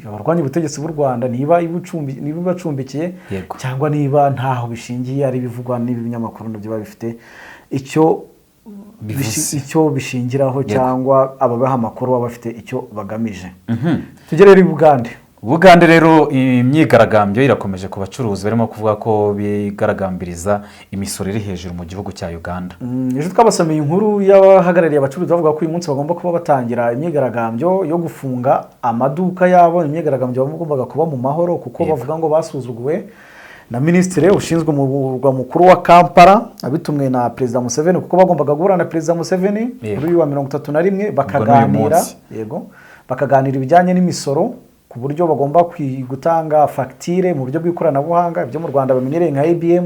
[SPEAKER 2] Abarwanya ubutegetsi bw'u Rwanda, niba niba ibacumbikiye cyangwa niba ntaho bishingiye, ari ibivugwa n'ibinyamakuru nabyo biba bifite icyo
[SPEAKER 7] Bivuze.
[SPEAKER 2] Icyo bishingiraho, cyangwa ababaha amakuru baba bafite icyo bagamije. Tujye rero i Bugande.
[SPEAKER 7] Bugande rero, imyigaragambyo irakomeje ku bacuruzi barimo kuvuga ko bigaragambiriza imisoro iri hejuru mu gihugu cya Uganda.
[SPEAKER 2] Ejo twabasomeye inkuru y'abahagarariye abacuruzi bavuga ko uyu munsi bagomba kuba batangira imyigaragambyo yo gufunga amaduka yabo. Imyigaragambyo bagombaga kuba mu mahoro, kuko bavuga ngo basuzuguwe na minisitiri ushinzwe umurwa mukuru wa Kampala, abitumwe na Perezida Museveni, kuko bagombaga guhura na Perezida Museveni kuri uyu wa 31
[SPEAKER 7] Ubwo ni uyu
[SPEAKER 2] bakaganira
[SPEAKER 7] munsi.
[SPEAKER 2] Yego, bakaganira ibijyanye n'imisoro, ku buryo bagomba gutanga fagitire mu buryo bw'ikoranabuhanga, ibyo mu Rwanda bamenyereye nka EBM,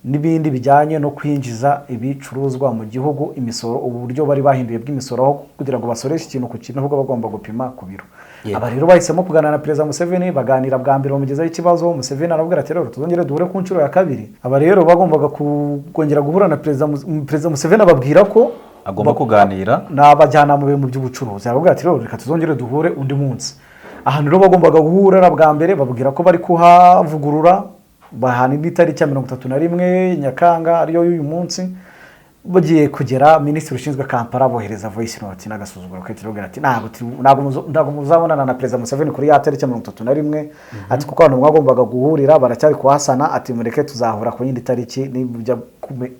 [SPEAKER 2] n'ibindi bijyanye no kwinjiza ibicuruzwa mu gihugu, imisoro, ubu buryo bari bahinduye bw'imisoro, aho kugira ngo basoreshe ikintu ku kintu, ahubwo bagomba gupima ku biro. Aba rero bahisemo kuganira na Perezida Museveni. Baganira bwa mbere, bamugezaho ikibazo. Museveni arababwira ati: "Rero tuzongere duhure ku nshuro ya kabiri." Aba rero bagombaga kongera guhura na Perezida Museveni, ababwira ko
[SPEAKER 7] agomba kuganira
[SPEAKER 2] n'abajyanama be mu by'ubucuruzi. Aravuga ati: "Rero reka tuzongere duhure undi munsi." Ahantu rero bagombaga guhura bwa mbere, babwira ko bari kuhavugurura, bahana indi tariki ya 31 Nyakanga, ariyo y'uyu munsi. Bagiye kugera, minisitiri ushinzwe Kampala bohereza voice note n'agasuzuguro kenshi, aravuga ati: "Ntabwo muzabonana na Perezida Museveni kuri ya tariki ya 31," ati, "kuko abantu mwagombaga guhurira baracyari kuhasana." Ati: "Mureke tuzahura ku yindi tariki,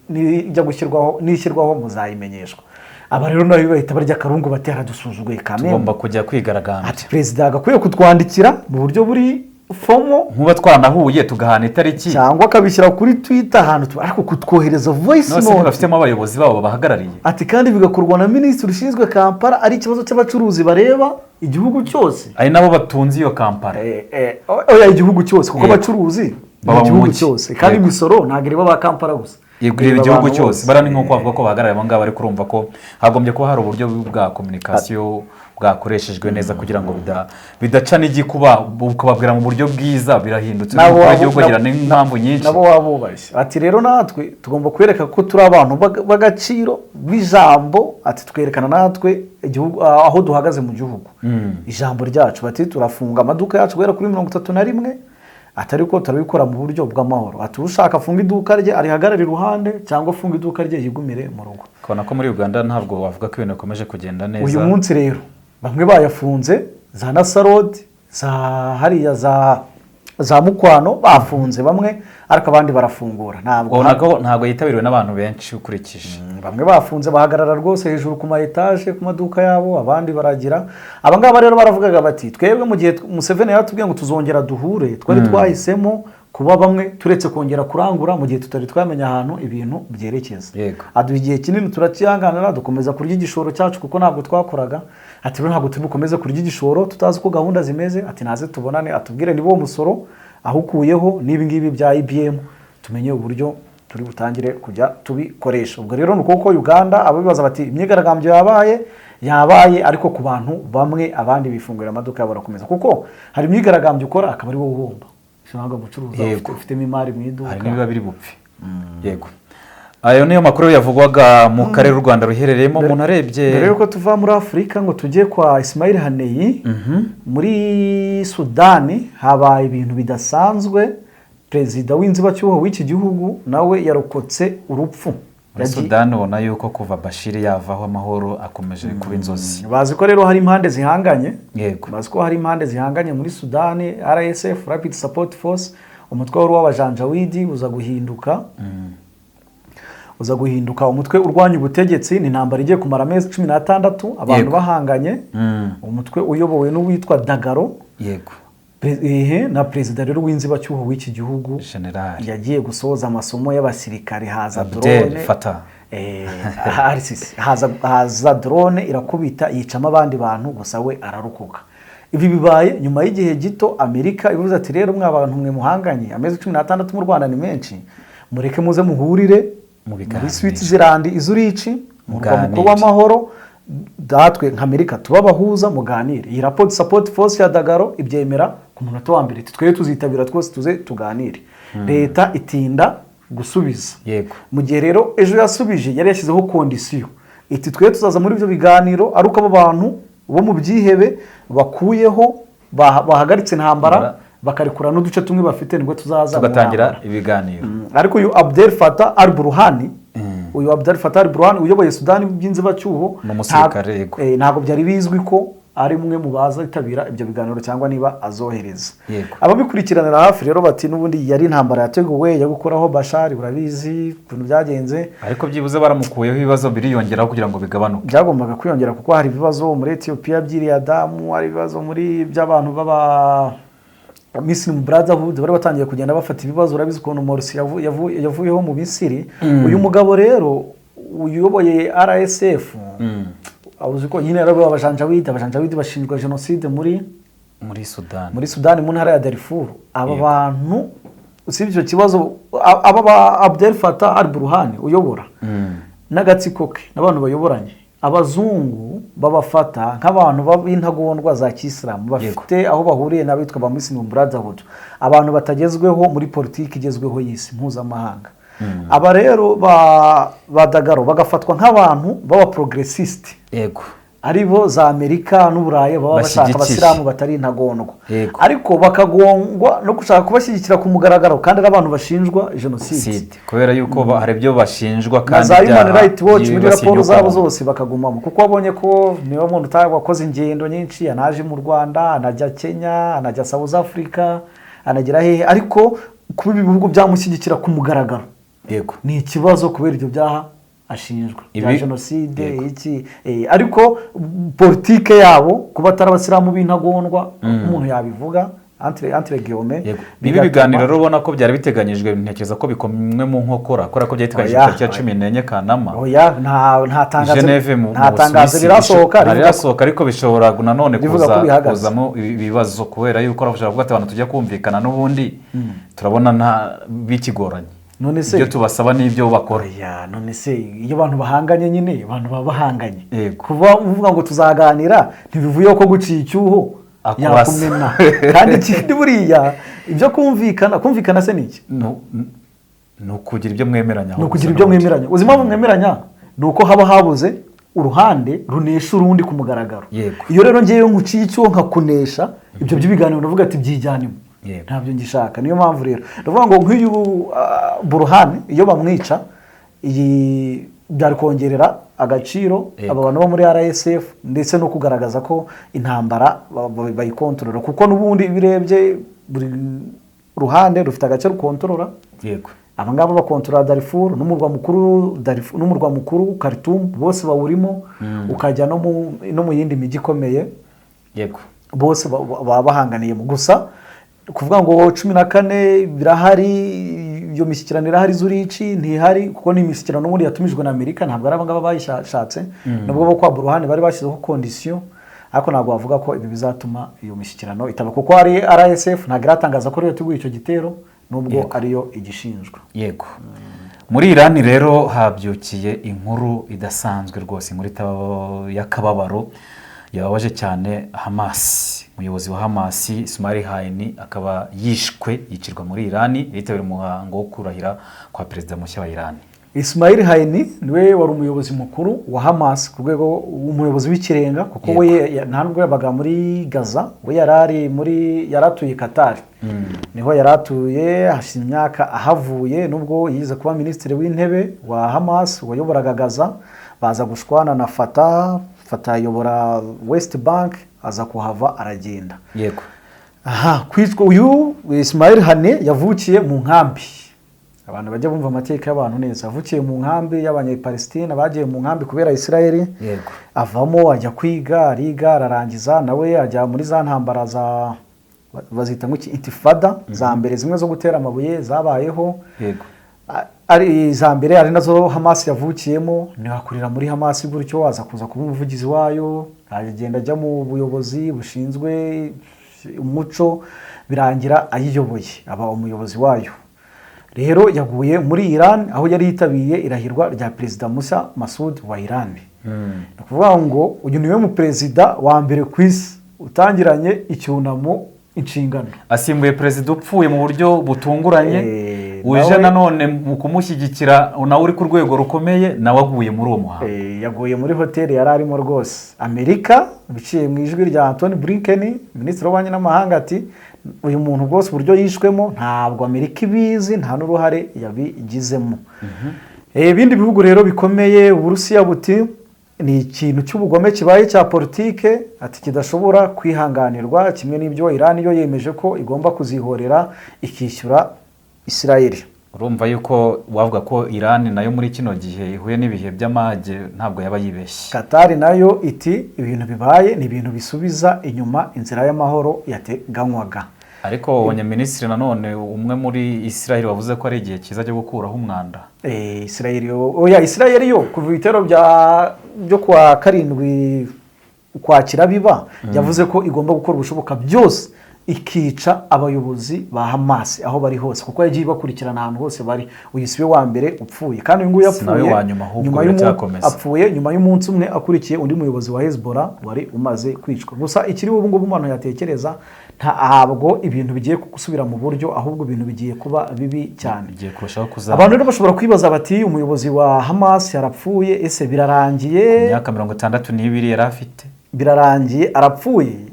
[SPEAKER 2] nijya gushyirwaho, nishyirwaho muzayimenyeshwa." Aba rero nabo bahita barya akarungu, bati: "Aradusuzuguye kameme."
[SPEAKER 7] Tugomba kujya kwigaragambya.
[SPEAKER 2] Ati: "Perezida agakwiye kutwandikira mu buryo buri formal,
[SPEAKER 7] nkuba twaranahuye tugahana itariki,
[SPEAKER 2] cyangwa akabishyira kuri Twitter ahantu ariko kutwohereza voice
[SPEAKER 7] none se
[SPEAKER 2] note."
[SPEAKER 7] ntibafitemo abayobozi babo babahagarariye?
[SPEAKER 2] Ati: "Kandi bigakorwa na minisitiri ushinzwe Kampala, ari ikibazo cy'abacuruzi bareba igihugu cyose."
[SPEAKER 7] Ari nabo batunze iyo Kampala.
[SPEAKER 2] Oya, igihugu cyose, kuko abacuruzi ni
[SPEAKER 7] Baba mu
[SPEAKER 2] igihugu
[SPEAKER 7] mujyi.
[SPEAKER 2] cyose, kandi imisoro ntabwo ireba ba Kampala gusa.
[SPEAKER 7] Yego, ireba
[SPEAKER 2] ireba
[SPEAKER 7] igihugu
[SPEAKER 2] abantu
[SPEAKER 7] cyose.
[SPEAKER 2] bose.
[SPEAKER 7] Bariya ni nk'uko bavuga ko bahagarariye abo ngabo, ariko urumva ko hagombye kuba hari uburyo bwa communication bwakoreshejwe neza kugira ngo bidaca n'igikuba, ukababwira mu buryo bwiza birahindutse.
[SPEAKER 2] Nabo
[SPEAKER 7] Umukuru w'igihugu agira n'impamvu nyinshi.
[SPEAKER 2] Nabo wabubashye. Ati: "Rero natwe tugomba kwereka ko turi abantu b'agaciro b'ijambo." Ati: "Twerekana natwe igihugu aho duhagaze mu gihugu, ijambo ryacu." Bati: "Turafunga amaduka yacu guhera kuri 31." Ati: "Ariko turabikora mu buryo bw'amahoro." Ati: "Ushaka afunga iduka rye arihagarare iruhande, cyangwa afunga iduka rye yigumire mu rugo."
[SPEAKER 7] Ukabona ko muri Uganda ntabwo wavuga ko ibintu bikomeje kugenda neza.
[SPEAKER 2] Uyu munsi rero bamwe bayafunze, za Nasser Road, za hariya za Mukwano bafunze bamwe, ariko abandi barafungura, ntabwo
[SPEAKER 7] Ubona ko ntabwo yitabiriwe n'abantu benshi ukurikije.
[SPEAKER 2] Bamwe bafunze, bahagarara rwose hejuru ku ma etaje, ku maduka yabo, abandi baragira. Aba ngaba rero baravugaga bati: "Twebwe mu gihe Museveni yaratubwiye ngo tuzongera duhure, twari twahisemo kuba bamwe turetse kongera kurangura mu gihe tutari twamenya ahantu ibintu byerekeza. Aduha igihe kinini, turacyihanganira, dukomeza kurya igishoro cyacu kuko ntabwo twakoraga." Ati: "Rero ntabwo turi bukomeze kurya igishoro tutazi uko gahunda zimeze." Ati: "Naze tubonane, atubwire niba uwo musoro awukuyeho n'ibi ngibi bya EBM, tumenye uburyo turi butangire kujya tubikoresha." Ubwo rero ni uko Uganda ababibaza bati: "Imyigaragambyo yabaye, yabaye, ariko ku bantu bamwe, abandi bifungurira amaduka yabo barakomeza," kuko hari imyigaragambyo ukora akaba ari wowe uhomba. Ushobora gucuruza ufitemo imari mu iduka.
[SPEAKER 7] Hari n'ibiba biri bupfe. Yego, ayo niyo makuru yavugwaga mu karere u Rwanda ruherereyemo. Umuntu arebye
[SPEAKER 2] Mbere yuko tuva muri Afurika ngo tujye kwa Ismail Haniyeh, muri Sudani habaye ibintu bidasanzwe. Perezida w'inzibacyuho w'iki gihugu nawe yarokotse urupfu.
[SPEAKER 7] Muri Sudani ubona yuko kuva Bashir yavaho, amahoro akomeje kuba inzozi.
[SPEAKER 2] Bazi ko rero hari impande zihanganye. Bazi ko hari impande zihanganye muri Sudani. RSF, Rapid Support Force, umutwe wari uw'abajanjawidi, uza guhinduka umutwe urwanya ubutegetsi. Ni intambara igiye kumara amezi 16 abantu bahanganye. Umutwe uyobowe n'uwitwa Dagalo. Na perezida rero w'inzibacyuho w'iki gihugu
[SPEAKER 7] Generali
[SPEAKER 2] yagiye gusoza amasomo y'abasirikare, haza
[SPEAKER 7] Abdel
[SPEAKER 2] drone.
[SPEAKER 7] Fattah.
[SPEAKER 2] RCC. Haza drone irakubita, yicamo abandi bantu, gusa we ararokoka. Ibi bibaye nyuma y'igihe gito Amerika ivuze ati: "Rero mwa bantu mwe muhanganye, amezi 16 mu Rwanda ni menshi, mureke muze muhurire
[SPEAKER 7] Mu
[SPEAKER 2] muri
[SPEAKER 7] biganiro.
[SPEAKER 2] Switzerland, i Zurich, mu murwa mukuru
[SPEAKER 7] Muganire.
[SPEAKER 2] w'amahoro. Datwe nka Amerika tubabahuza, muganire." Iyi Rapid Support Force ya Dagalo ibyemera ku munota wa mbere, iti: "Twebwe tuzitabira twose, tuze tuganire." Leta itinda gusubiza. Mu gihe rero ejo yasubije, yari yashyizeho condition, iti: "Twe tuzaza muri ibyo biganiro ari uko abo bantu bo mu byihebe bakuyeho bahagaritse intambara, bakarekura n'uduce tumwe bafite, nibwo tuzaza mu
[SPEAKER 7] tugatangira
[SPEAKER 2] ntambara.
[SPEAKER 7] ibiganiro.
[SPEAKER 2] Ariko uyu Abdel Fattah al-Burhan, uyu Abdel Fattah al-Burhan uyoboye Sudani by'inzibacyuho,
[SPEAKER 7] Ni umusirikare, yego.
[SPEAKER 2] Ntabwo byari bizwi ko ari umwe mu bazitabira ibyo biganiro cyangwa niba azohereza. Ababikurikiranira hafi rero bati n'ubundi yari intambara yateguwe yo gukuraho Bashar, urabizi ukuntu byagenze.
[SPEAKER 7] Ariko byibuze baramukuyeho, ibibazo biriyongeraho kugira ngo bigabanuke.
[SPEAKER 2] Byagombaga kwiyongera kuko hari ibibazo muri Etiyopiya by'iriya damu, hari ibibazo muri by'abantu b'aba Muslim Brotherhood bari batangiye kugenda bafata ibibazo. Urabizi ukuntu Morsi yavuyeho mu Misiri. Uyu mugabo rero uyoboye RSF, uzi ko nyine yari abajanjawidi. Abajanjawidi bashinjwa jenoside muri
[SPEAKER 7] muri Sudani.
[SPEAKER 2] Muri Sudani, mu ntara ya Darfur. Aba bantu, usibye icyo kibazo, aba ba Abdel Fattah al-Burhan uyobora n'agatsiko ke n'abantu bayoboranye, abazungu babafata nk'abantu b'intagondwa za kisilamu bafite aho bahuriye n'abitwa ba Muslim Brotherhood, abantu batagezweho muri politiki igezweho y'isi mpuzamahanga. Aba rero ba Dagalo bagafatwa nk'abantu b'aba progressiste, aribo za Amerika n'Uburayi baba bashaka,
[SPEAKER 7] Bashyigikiye.
[SPEAKER 2] abasilamu batari intagondwa, ariko bakagongwa no gushaka kubashyigikira ku mugaragaro kandi ari abantu bashinjwa jenoside.
[SPEAKER 7] Sida. Kubera yuko hari ibyo bashinjwa
[SPEAKER 2] Na
[SPEAKER 7] kandi
[SPEAKER 2] za Human
[SPEAKER 7] ibyaha
[SPEAKER 2] Rights Watch muri
[SPEAKER 7] byibasiye
[SPEAKER 2] raporo zabo
[SPEAKER 7] inyokomuntu.
[SPEAKER 2] zose bakagumamo, kuko wabonye ko niba umuntu wakoze ingendo nyinshi, anaje mu Rwanda, anajya Kenya, anajya South Africa, anagera hehe, ariko kuba ibi bihugu byamushyigikira ku mugaragaro ni ikibazo kubera ibyo byaha ashinjwa bya jenoside. Iki ariko politike yabo kuba atari abasilamu b'intagondwa, umuntu yabivuga entre guillemets,
[SPEAKER 7] Niba ibiganiro rero ubona ko byari biteganyijwe, ntekereza ko bikomwe mu nkokora kubera ko byari biteganyijwe
[SPEAKER 2] Oya,
[SPEAKER 7] tariki ya 14 Kanama.
[SPEAKER 2] Oya, nta tangazo,
[SPEAKER 7] Geneve mu
[SPEAKER 2] nta
[SPEAKER 7] mu
[SPEAKER 2] tangazo
[SPEAKER 7] Busuwisi.
[SPEAKER 2] rirasohoka
[SPEAKER 7] Nta rirasohoka, ariko bishobora nanone
[SPEAKER 2] rivuga ko
[SPEAKER 7] kuza
[SPEAKER 2] bihagaze.
[SPEAKER 7] kuzamo ibibazo, kubera yuko bashobora kuvuga ati abantu tujya kumvikana n'ubundi turabona nta bikigoranye,
[SPEAKER 2] None se
[SPEAKER 7] ibyo tubasaba n'ibyo bakora.
[SPEAKER 2] Oya, none se iyo abantu bahanganye nyine, abantu baba bahanganye. Kuba uvuga ngo tuzaganira ntibivuyeho ko guciye icyuho
[SPEAKER 7] Akurasa.
[SPEAKER 2] yakumena. Kandi ikindi, buriya ibyo kumvikana, kumvikana se ni iki?
[SPEAKER 7] Ni ukugira ibyo mwemeranya.
[SPEAKER 2] Ni ukugira ibyo mwemeranya. Uzi impamvu mwemeranya? Ni uko haba habuze uruhande runesha urundi ku mugaragaro. Iyo rero ngewe nkuciye icyuho nkakunesha, ibyo by'ibiganiro ndavuga ati byijyanemo, ntabyo ngishaka. Niyo mpamvu rero ndavuga ngo nk'uyu Buruhani iyo bamwica, iyi byari kongerera agaciro aba bantu bo muri RSF, ndetse no kugaragaza ko intambara bayikontorora, kuko n'ubundi iyo urebye buri ruhande rufite agace rukontorora. Aba ngaba bakontorora Darfur n'umurwa mukuru Darfur, n'umurwa mukuru Khartoum bose bawurimo, ukajya no mu yindi mijyi ikomeye, bose baba bahanganiyemo. Gusa kuvuga ngo 14 birahari, iyo mishyikirano irahari Zurich, ntihari, kuko ni imishyikirano n'ubundi yatumijwe na Amerika, ntabwo ari abangaba bayishatse, nubwo bo kwa Buruhani bari bashyizeho condition. Ariko ntabwo bavuga ko ibi bizatuma iyo mishyikirano itaba, kuko hari RSF ntabwo iratangaza ko ariyo yateguye icyo gitero, nubwo ariyo igishinjwa.
[SPEAKER 7] Yego, muri Irani rero habyukiye inkuru idasanzwe rwose, inkuru y'akababaro yababaje cyane Hamasi. Umuyobozi wa Hamasi Ismail Haniyeh akaba yishwe, yicirwa muri Irani, yitabira umuhango wo kurahira kwa perezida mushya wa Irani.
[SPEAKER 2] Ismail Haniyeh niwe wari umuyobozi mukuru wa Hamas ku rwego umuyobozi w'ikirenga, kuko we nta nubwo yabaga muri Gaza, we yari ari muri yari atuye Qatar, niho yari atuye hashize imyaka ahavuye. Nubwo yize kuba minisitiri w'intebe wa Hamas wayoboraga Gaza, baza gushwana na Fatah. Fatah ayobora West Bank, aza kuhava aragenda. Aha kwitwa uyu Ismail Haniyeh yavukiye mu nkambi. Abantu bajya bumva amateka y'abantu neza. Yavukiye mu nkambi y'Abanyapalestina bagiye mu nkambi kubera Israel. Avamo ajya kwiga, ariga ararangiza, nawe ajya muri za ntambara za bazita ngo iki, intifada za mbere, zimwe zo gutera amabuye zabayeho. Ari iza mbere, ari nazo Hamas yavukiyemo. Ntiwakurira muri Hamas gutyo, aza kuza kuba umuvugizi wayo, agenda ajya mu buyobozi bushinzwe umuco, birangira ayiyoboye, aba umuyobozi wayo. Rero yaguye muri Iran aho yari yitabiriye irahirwa rya perezida Musa Masud wa Iran. Ni ukuvuga ngo uyu niwe mu perezida wa mbere ku isi utangiranye icyunamo inshingano.
[SPEAKER 7] Asimbuye perezida upfuye mu buryo butunguranye. Uje nanone mu kumushyigikira, nawe uri ku rwego rukomeye, nawe aguye muri uwo muhango.
[SPEAKER 2] Yaguye muri hoteli yari arimo rwose. Amerika biciye mu ijwi rya Antony Blinken, minisitiri w'ububanyi n'amahanga, ati uyu muntu rwose uburyo yishwemo ntabwo Amerika ibizi, nta n'uruhare yabigizemo. Ibindi bihugu rero bikomeye, Uburusiya buti ni ikintu cy'ubugome kibaye cya politike, ati kidashobora kwihanganirwa. Kimwe n'ibyo, Iran yo yemeje ko igomba kuzihorera ikishyura Israel.
[SPEAKER 7] Urumva yuko wavuga ko Iran nayo muri kino gihe ihuye n'ibihe by'amage, ntabwo yaba yibeshye.
[SPEAKER 2] Katari nayo iti ibintu bibaye ni ibintu bisubiza inyuma inzira y'amahoro yateganywaga.
[SPEAKER 7] Ariko wabonye minisitiri nanone umwe muri Israel wavuze ko ari igihe cyiza cyo gukuraho umwanda.
[SPEAKER 2] Israel yo, oya, Israel yo kuva ibitero byo kuwa 7 Ukwakira biba, yavuze ko igomba gukora ubushoboka byose ikica abayobozi ba Hamas aho bari hose, kuko yagiye ibakurikirana ahantu hose bari. Uyu si we wa mbere upfuye, kandi uyu nguyu
[SPEAKER 7] Si nawe
[SPEAKER 2] yapfuye
[SPEAKER 7] wa nyuma, ahubwo
[SPEAKER 2] nyuma
[SPEAKER 7] biracyakomeza.
[SPEAKER 2] apfuye nyuma y'umunsi umwe akurikiye undi muyobozi wa Hezbollah wari umaze kwicwa. Gusa ikiri ubu ngubu umuntu yatekereza, ntabwo ibintu bigiye gusubira mu buryo, ahubwo ibintu bigiye kuba bibi cyane.
[SPEAKER 7] Bigiye kurushaho kuzamba.
[SPEAKER 2] Abantu rero bashobora kwibaza bati umuyobozi wa Hamas yarapfuye, ese birarangiye?
[SPEAKER 7] Imyaka 62 yari afite.
[SPEAKER 2] Birarangiye, arapfuye,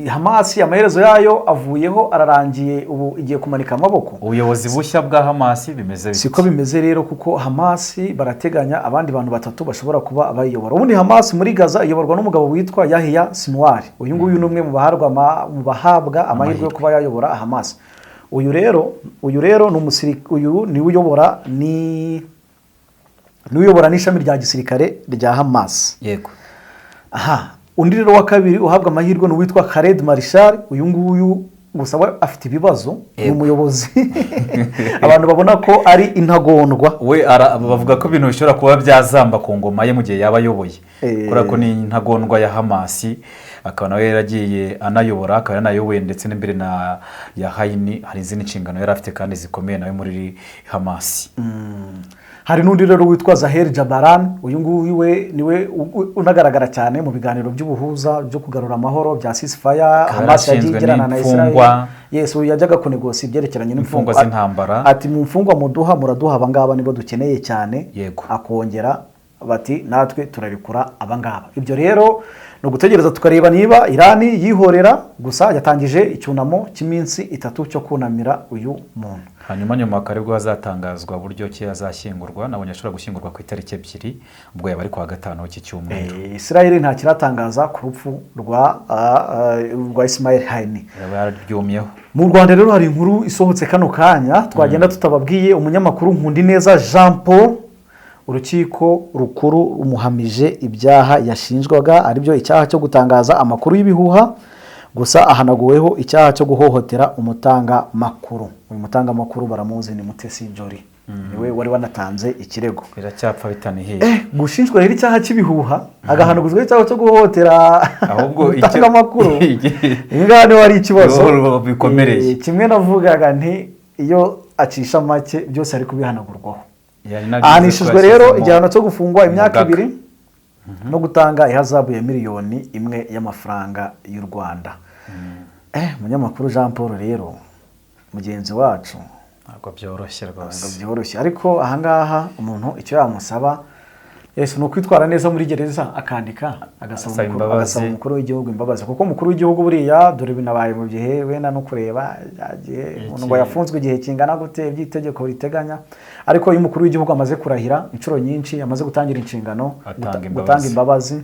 [SPEAKER 2] Hamas amaherezo yayo avuyeho, ararangiye, ubu igiye kumanika amaboko?
[SPEAKER 7] Ubuyobozi bushya bwa Hamas bimeze bite?
[SPEAKER 2] Siko bimeze rero, kuko Hamas barateganya abandi bantu batatu bashobora kuba bayiyobora. Ubundi Hamas muri Gaza iyoborwa n'umugabo witwa Yahya Sinwar. Uyu nguyu ni umwe mu bahabwa amahirwe yo kuba yayobora Hamas. Uyu rero ni uyu niwe uyobora, ni niwe uyobora n'ishami rya gisirikare rya Hamas. Aha undi rero wa kabiri uhabwa amahirwe ni uwitwa Khaled Marshal. Uyu nguyu gusa we afite ibibazo, ni umuyobozi abantu babona ko ari intagondwa.
[SPEAKER 7] We bavuga ko ibintu bishobora kuba byazamba ku ngoma ye mu gihe yaba ayoboye, kubera ko ni intagondwa ya Hamasi, akaba nawe yaragiye anayobora, akaba yaranayoboye ndetse n'imbere na ya Hayini. Hari izindi nshingano yari afite kandi zikomeye nawe muri Hamasi.
[SPEAKER 2] Hari n'undi rero witwa Zahel Jabaran. Uyu nguyu we niwe unagaragara cyane mu biganiro by'ubuhuza byo kugarura amahoro bya ceasefire Hamas yagiye
[SPEAKER 7] yarashinzwe
[SPEAKER 2] igirana na Israel.
[SPEAKER 7] n'imfungwa.
[SPEAKER 2] Yes, uyu yajyaga kunegosi ibyerekeranye
[SPEAKER 7] Imfungwa
[SPEAKER 2] n'imfungwa
[SPEAKER 7] z'intambara.
[SPEAKER 2] Ati mu mfungwa muduha, muraduha abangaba nibo dukeneye cyane. Akongera bati natwe turarekura abangaba. Ibyo rero ni ugutegereza tukareba niba Irani yihorera. Gusa yatangije icyunamo cy'iminsi 3 cyo kunamira uyu muntu.
[SPEAKER 7] Hanyuma nyuma akaba aribwo hazatangazwa buryo ki azashyingurwa. Nabonye ashobora gushyingurwa ku itariki 2, ubwo yaba ari kuwa gatanu w'iki cyumweru.
[SPEAKER 2] Israel nta kiratangaza ku rupfu rwa Ismail Haniyeh.
[SPEAKER 7] Yaba yararyumyeho.
[SPEAKER 2] Mu Rwanda rero hari inkuru isohotse kano kanya twagenda tutababwiye. Umunyamakuru Nkundineza Jean Paul, urukiko rukuru rumuhamije ibyaha yashinjwaga, aribyo icyaha cyo gutangaza amakuru y'ibihuha, gusa ahanaguweho icyaha cyo guhohotera umutangamakuru. Uyu mutangamakuru baramuzi, ni Mutesi Jolly, niwe wari wanatanze ikirego.
[SPEAKER 7] Biracyapfa bitanihiye.
[SPEAKER 2] Gushinjwa rero icyaha cy'ibihuha, agahanaguzwa icyaha cyo guhohotera
[SPEAKER 7] Ahubwo
[SPEAKER 2] umutangamakuru, ibi ngaha niho hari ikibazo.
[SPEAKER 7] Niho bikomereye.
[SPEAKER 2] Kimwe navugaga nti iyo acisha make byose ari kubihanagurwaho.
[SPEAKER 7] Yari na byiza ko
[SPEAKER 2] Ahanishijwe rero
[SPEAKER 7] yashyizemo
[SPEAKER 2] igihano cyo gufungwa imyaka
[SPEAKER 7] umugaga.
[SPEAKER 2] 2 no gutanga ihazabu ya miliyoni 1 y'amafaranga y'u Rwanda. Umunyamakuru Jean Paul rero mugenzi wacu,
[SPEAKER 7] Ntabwo byoroshye
[SPEAKER 2] ntabwo
[SPEAKER 7] rwose.
[SPEAKER 2] byoroshye, ariko ahangaha umuntu icyo yamusaba Yesu ni ukwitwara neza muri gereza, akandika agasaba
[SPEAKER 7] Asaba imbabazi.
[SPEAKER 2] agasaba umukuru w'igihugu imbabazi, kuko umukuru w'igihugu buriya dore binabaye mu gihe wenda no kureba yagiye umuntu ngo yafunzwe igihe kingana gute iby'itegeko riteganya. Ariko iyo umukuru w'igihugu amaze kurahira inshuro nyinshi, amaze gutangira inshingano,
[SPEAKER 7] Atanga imbabazi.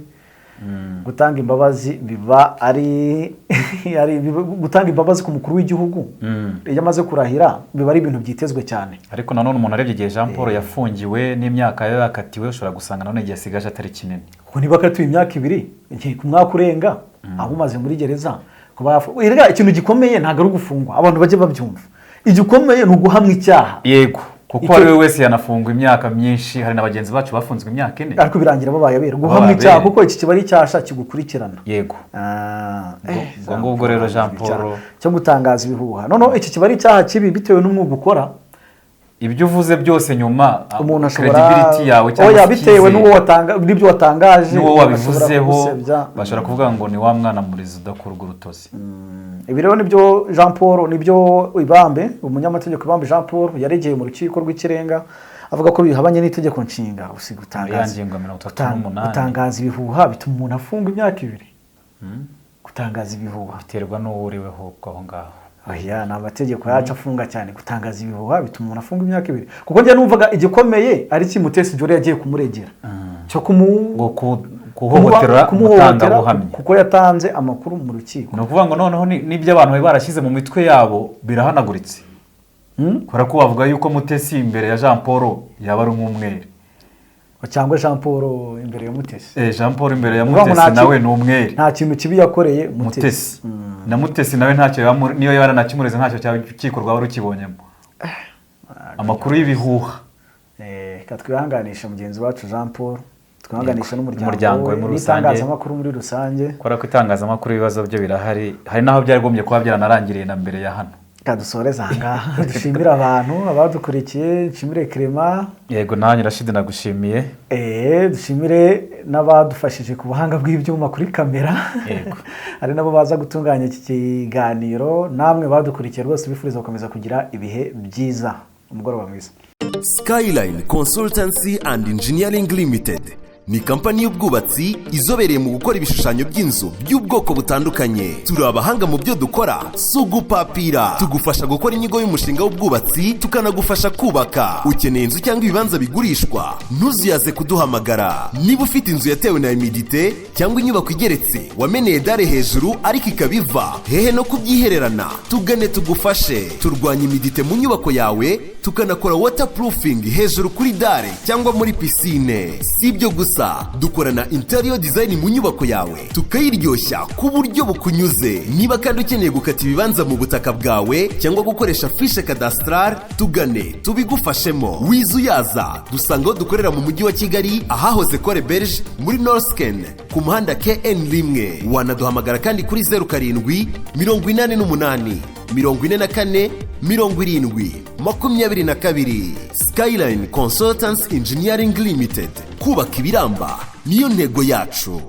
[SPEAKER 2] gutanga imbabazi biba ari gutanga imbabazi ku mukuru w'igihugu iyo amaze kurahira biba ari ibintu byitezwe cyane.
[SPEAKER 7] Ariko nanone umuntu arebye igihe Jean Paul yafungiwe n'imyaka ye yakatiwe, ushobora gusanga nanone igihe asigaje atari kinini.
[SPEAKER 2] Kuko niba akatiwe imyaka 2, igihe ku mwaka urenga aho umaze muri gereza kuba Erega ikintu gikomeye ntabwo ari ugufungwa, abantu bajye babyumva, igikomeye ni uguhamwa icyaha.
[SPEAKER 7] Yego, kuko uwo ari we wese yanafungwa imyaka myinshi. Hari na bagenzi bacu bafunzwe imyaka 4.
[SPEAKER 2] Ariko birangira babaye abere. Guhamwa
[SPEAKER 7] Babaye
[SPEAKER 2] icyaha,
[SPEAKER 7] abere.
[SPEAKER 2] kuko iki kiba ari icyasha kigukurikirana.
[SPEAKER 7] Ubwo ngubwo rero Jean Paul
[SPEAKER 2] Cyo gutangaza ibihuha, noneho iki kiba ari icyaha kibi bitewe n'umwuga ukora.
[SPEAKER 7] Ibyo uvuze byose nyuma,
[SPEAKER 2] Umuntu ashobora
[SPEAKER 7] credibility yawe cyangwa
[SPEAKER 2] Oya,
[SPEAKER 7] se
[SPEAKER 2] bitewe
[SPEAKER 7] icyizere
[SPEAKER 2] n'uwo watanga, n'ibyo watangaje,
[SPEAKER 7] n'uwo
[SPEAKER 2] bashobora
[SPEAKER 7] wabivuzeho,
[SPEAKER 2] kugusebya.
[SPEAKER 7] Bashobora kuvuga ngo ni wa mwana murizi udakurwa urutozi.
[SPEAKER 2] Ibi rero nibyo Jean Paul, nibyo Ibambe, umunyamategeko Ibambe Jean Paul yaregeye mu Rukiko rw'Ikirenga, avuga ko bihabanye n'Itegeko Nshinga. Usiga
[SPEAKER 7] Ya
[SPEAKER 2] gutangaza
[SPEAKER 7] ngingo ya 38.
[SPEAKER 2] Gutangaza ibihuha bituma umuntu afungwa imyaka 2, gutangaza ibihuha.
[SPEAKER 7] Biterwa n'uwo uriweho ubwo aho ngaho.
[SPEAKER 2] Oya, ni amategeko yacu afunga cyane. Gutangaza ibihuha bituma umuntu afunga imyaka 2, kuko njya numvaga igikomeye ari iki Mutesi Jolly yagiye kumuregera cyo
[SPEAKER 7] Ngo kuhohotera
[SPEAKER 2] kumuhohotera,
[SPEAKER 7] umutangabuhamya.
[SPEAKER 2] kuko yatanze amakuru mu rukiko.
[SPEAKER 7] Ni ukuvuga ngo noneho n'ibyo abantu bari barashyize mu mitwe yabo birahanaguritse, kubera ko bavuga yuko Mutesi imbere ya Jean Paul yaba ari nk'umwere.
[SPEAKER 2] Cyangwa Jean Paul imbere ya Mutesi.
[SPEAKER 7] Jean Paul imbere ya
[SPEAKER 2] Ni ukuvuga ngo
[SPEAKER 7] Mutesi nawe ni umwere.
[SPEAKER 2] Nta kintu kibi yakoreye Mutesi.
[SPEAKER 7] Mutesi na Mutesi nawe ntacyo niyo yaba yaranakimureze, ntacyo cyaba urukiko rwaba rukibonyemo, amakuru y'ibihuha.
[SPEAKER 2] Reka twihanganishe mugenzi wacu Jean Paul, twihanganishe n'umuryango
[SPEAKER 7] Umuryango we
[SPEAKER 2] we
[SPEAKER 7] muri rusange.
[SPEAKER 2] n'itangazamakuru muri rusange.
[SPEAKER 7] Kubera ko itangazamakuru ibibazo byo birahari, hari n'aho byaragombye kuba byaranarangiriye na mbere ya hano.
[SPEAKER 2] Reka dusoreze aha ngaha, dushimire abantu abadukurikiye, nshimire Clement.
[SPEAKER 7] Yego, nanjye Rashid nagushimiye.
[SPEAKER 2] Dushimire n'abadufashije ku buhanga bw'ibyuma kuri kamera, hari nabo baza gutunganya iki kiganiro. Namwe badukurikiye rwose, bifuriza gukomeza kugira ibihe byiza, umugoroba mwiza.
[SPEAKER 9] Skyline Consultancy and Engineering Limited ni kampani y'ubwubatsi izobereye mu gukora ibishushanyo by'inzu by'ubwoko butandukanye. Turi abahanga mu byo dukora, si ugupapira. Tugufasha gukora inyigo y'umushinga w'ubwubatsi, tukanagufasha kubaka. Ukeneye inzu cyangwa ibibanza bigurishwa, ntuzuyaze kuduhamagara. Niba ufite inzu yatewe na humidité cyangwa inyubako igeretse wameneye dalle hejuru ariko ikaba iva hehe, no kubyihererana, tugane tugufashe. Turwanya humidité mu nyubako yawe, tukanakora waterproofing hejuru kuri dalle cyangwa muri pisine. Si ibyo gusa, dukorana interior design mu nyubako yawe, tukayiryoshya ku buryo bukunyuze. Niba kandi ukeneye gukata ibibanza mu butaka bwawe cyangwa gukoresha fiche cadastrale, tugane tubigufashemo. Wizuyaza, dusanga aho dukorera mu Mujyi wa Kigali, ahahoze Ecole Belge, muri Norrsken, ku muhanda KN 1. Wanaduhamagara kandi kuri 0788 44 70 22. Skyline Consultants Engineering Limited, kubaka ibiramba niyo ntego yacu.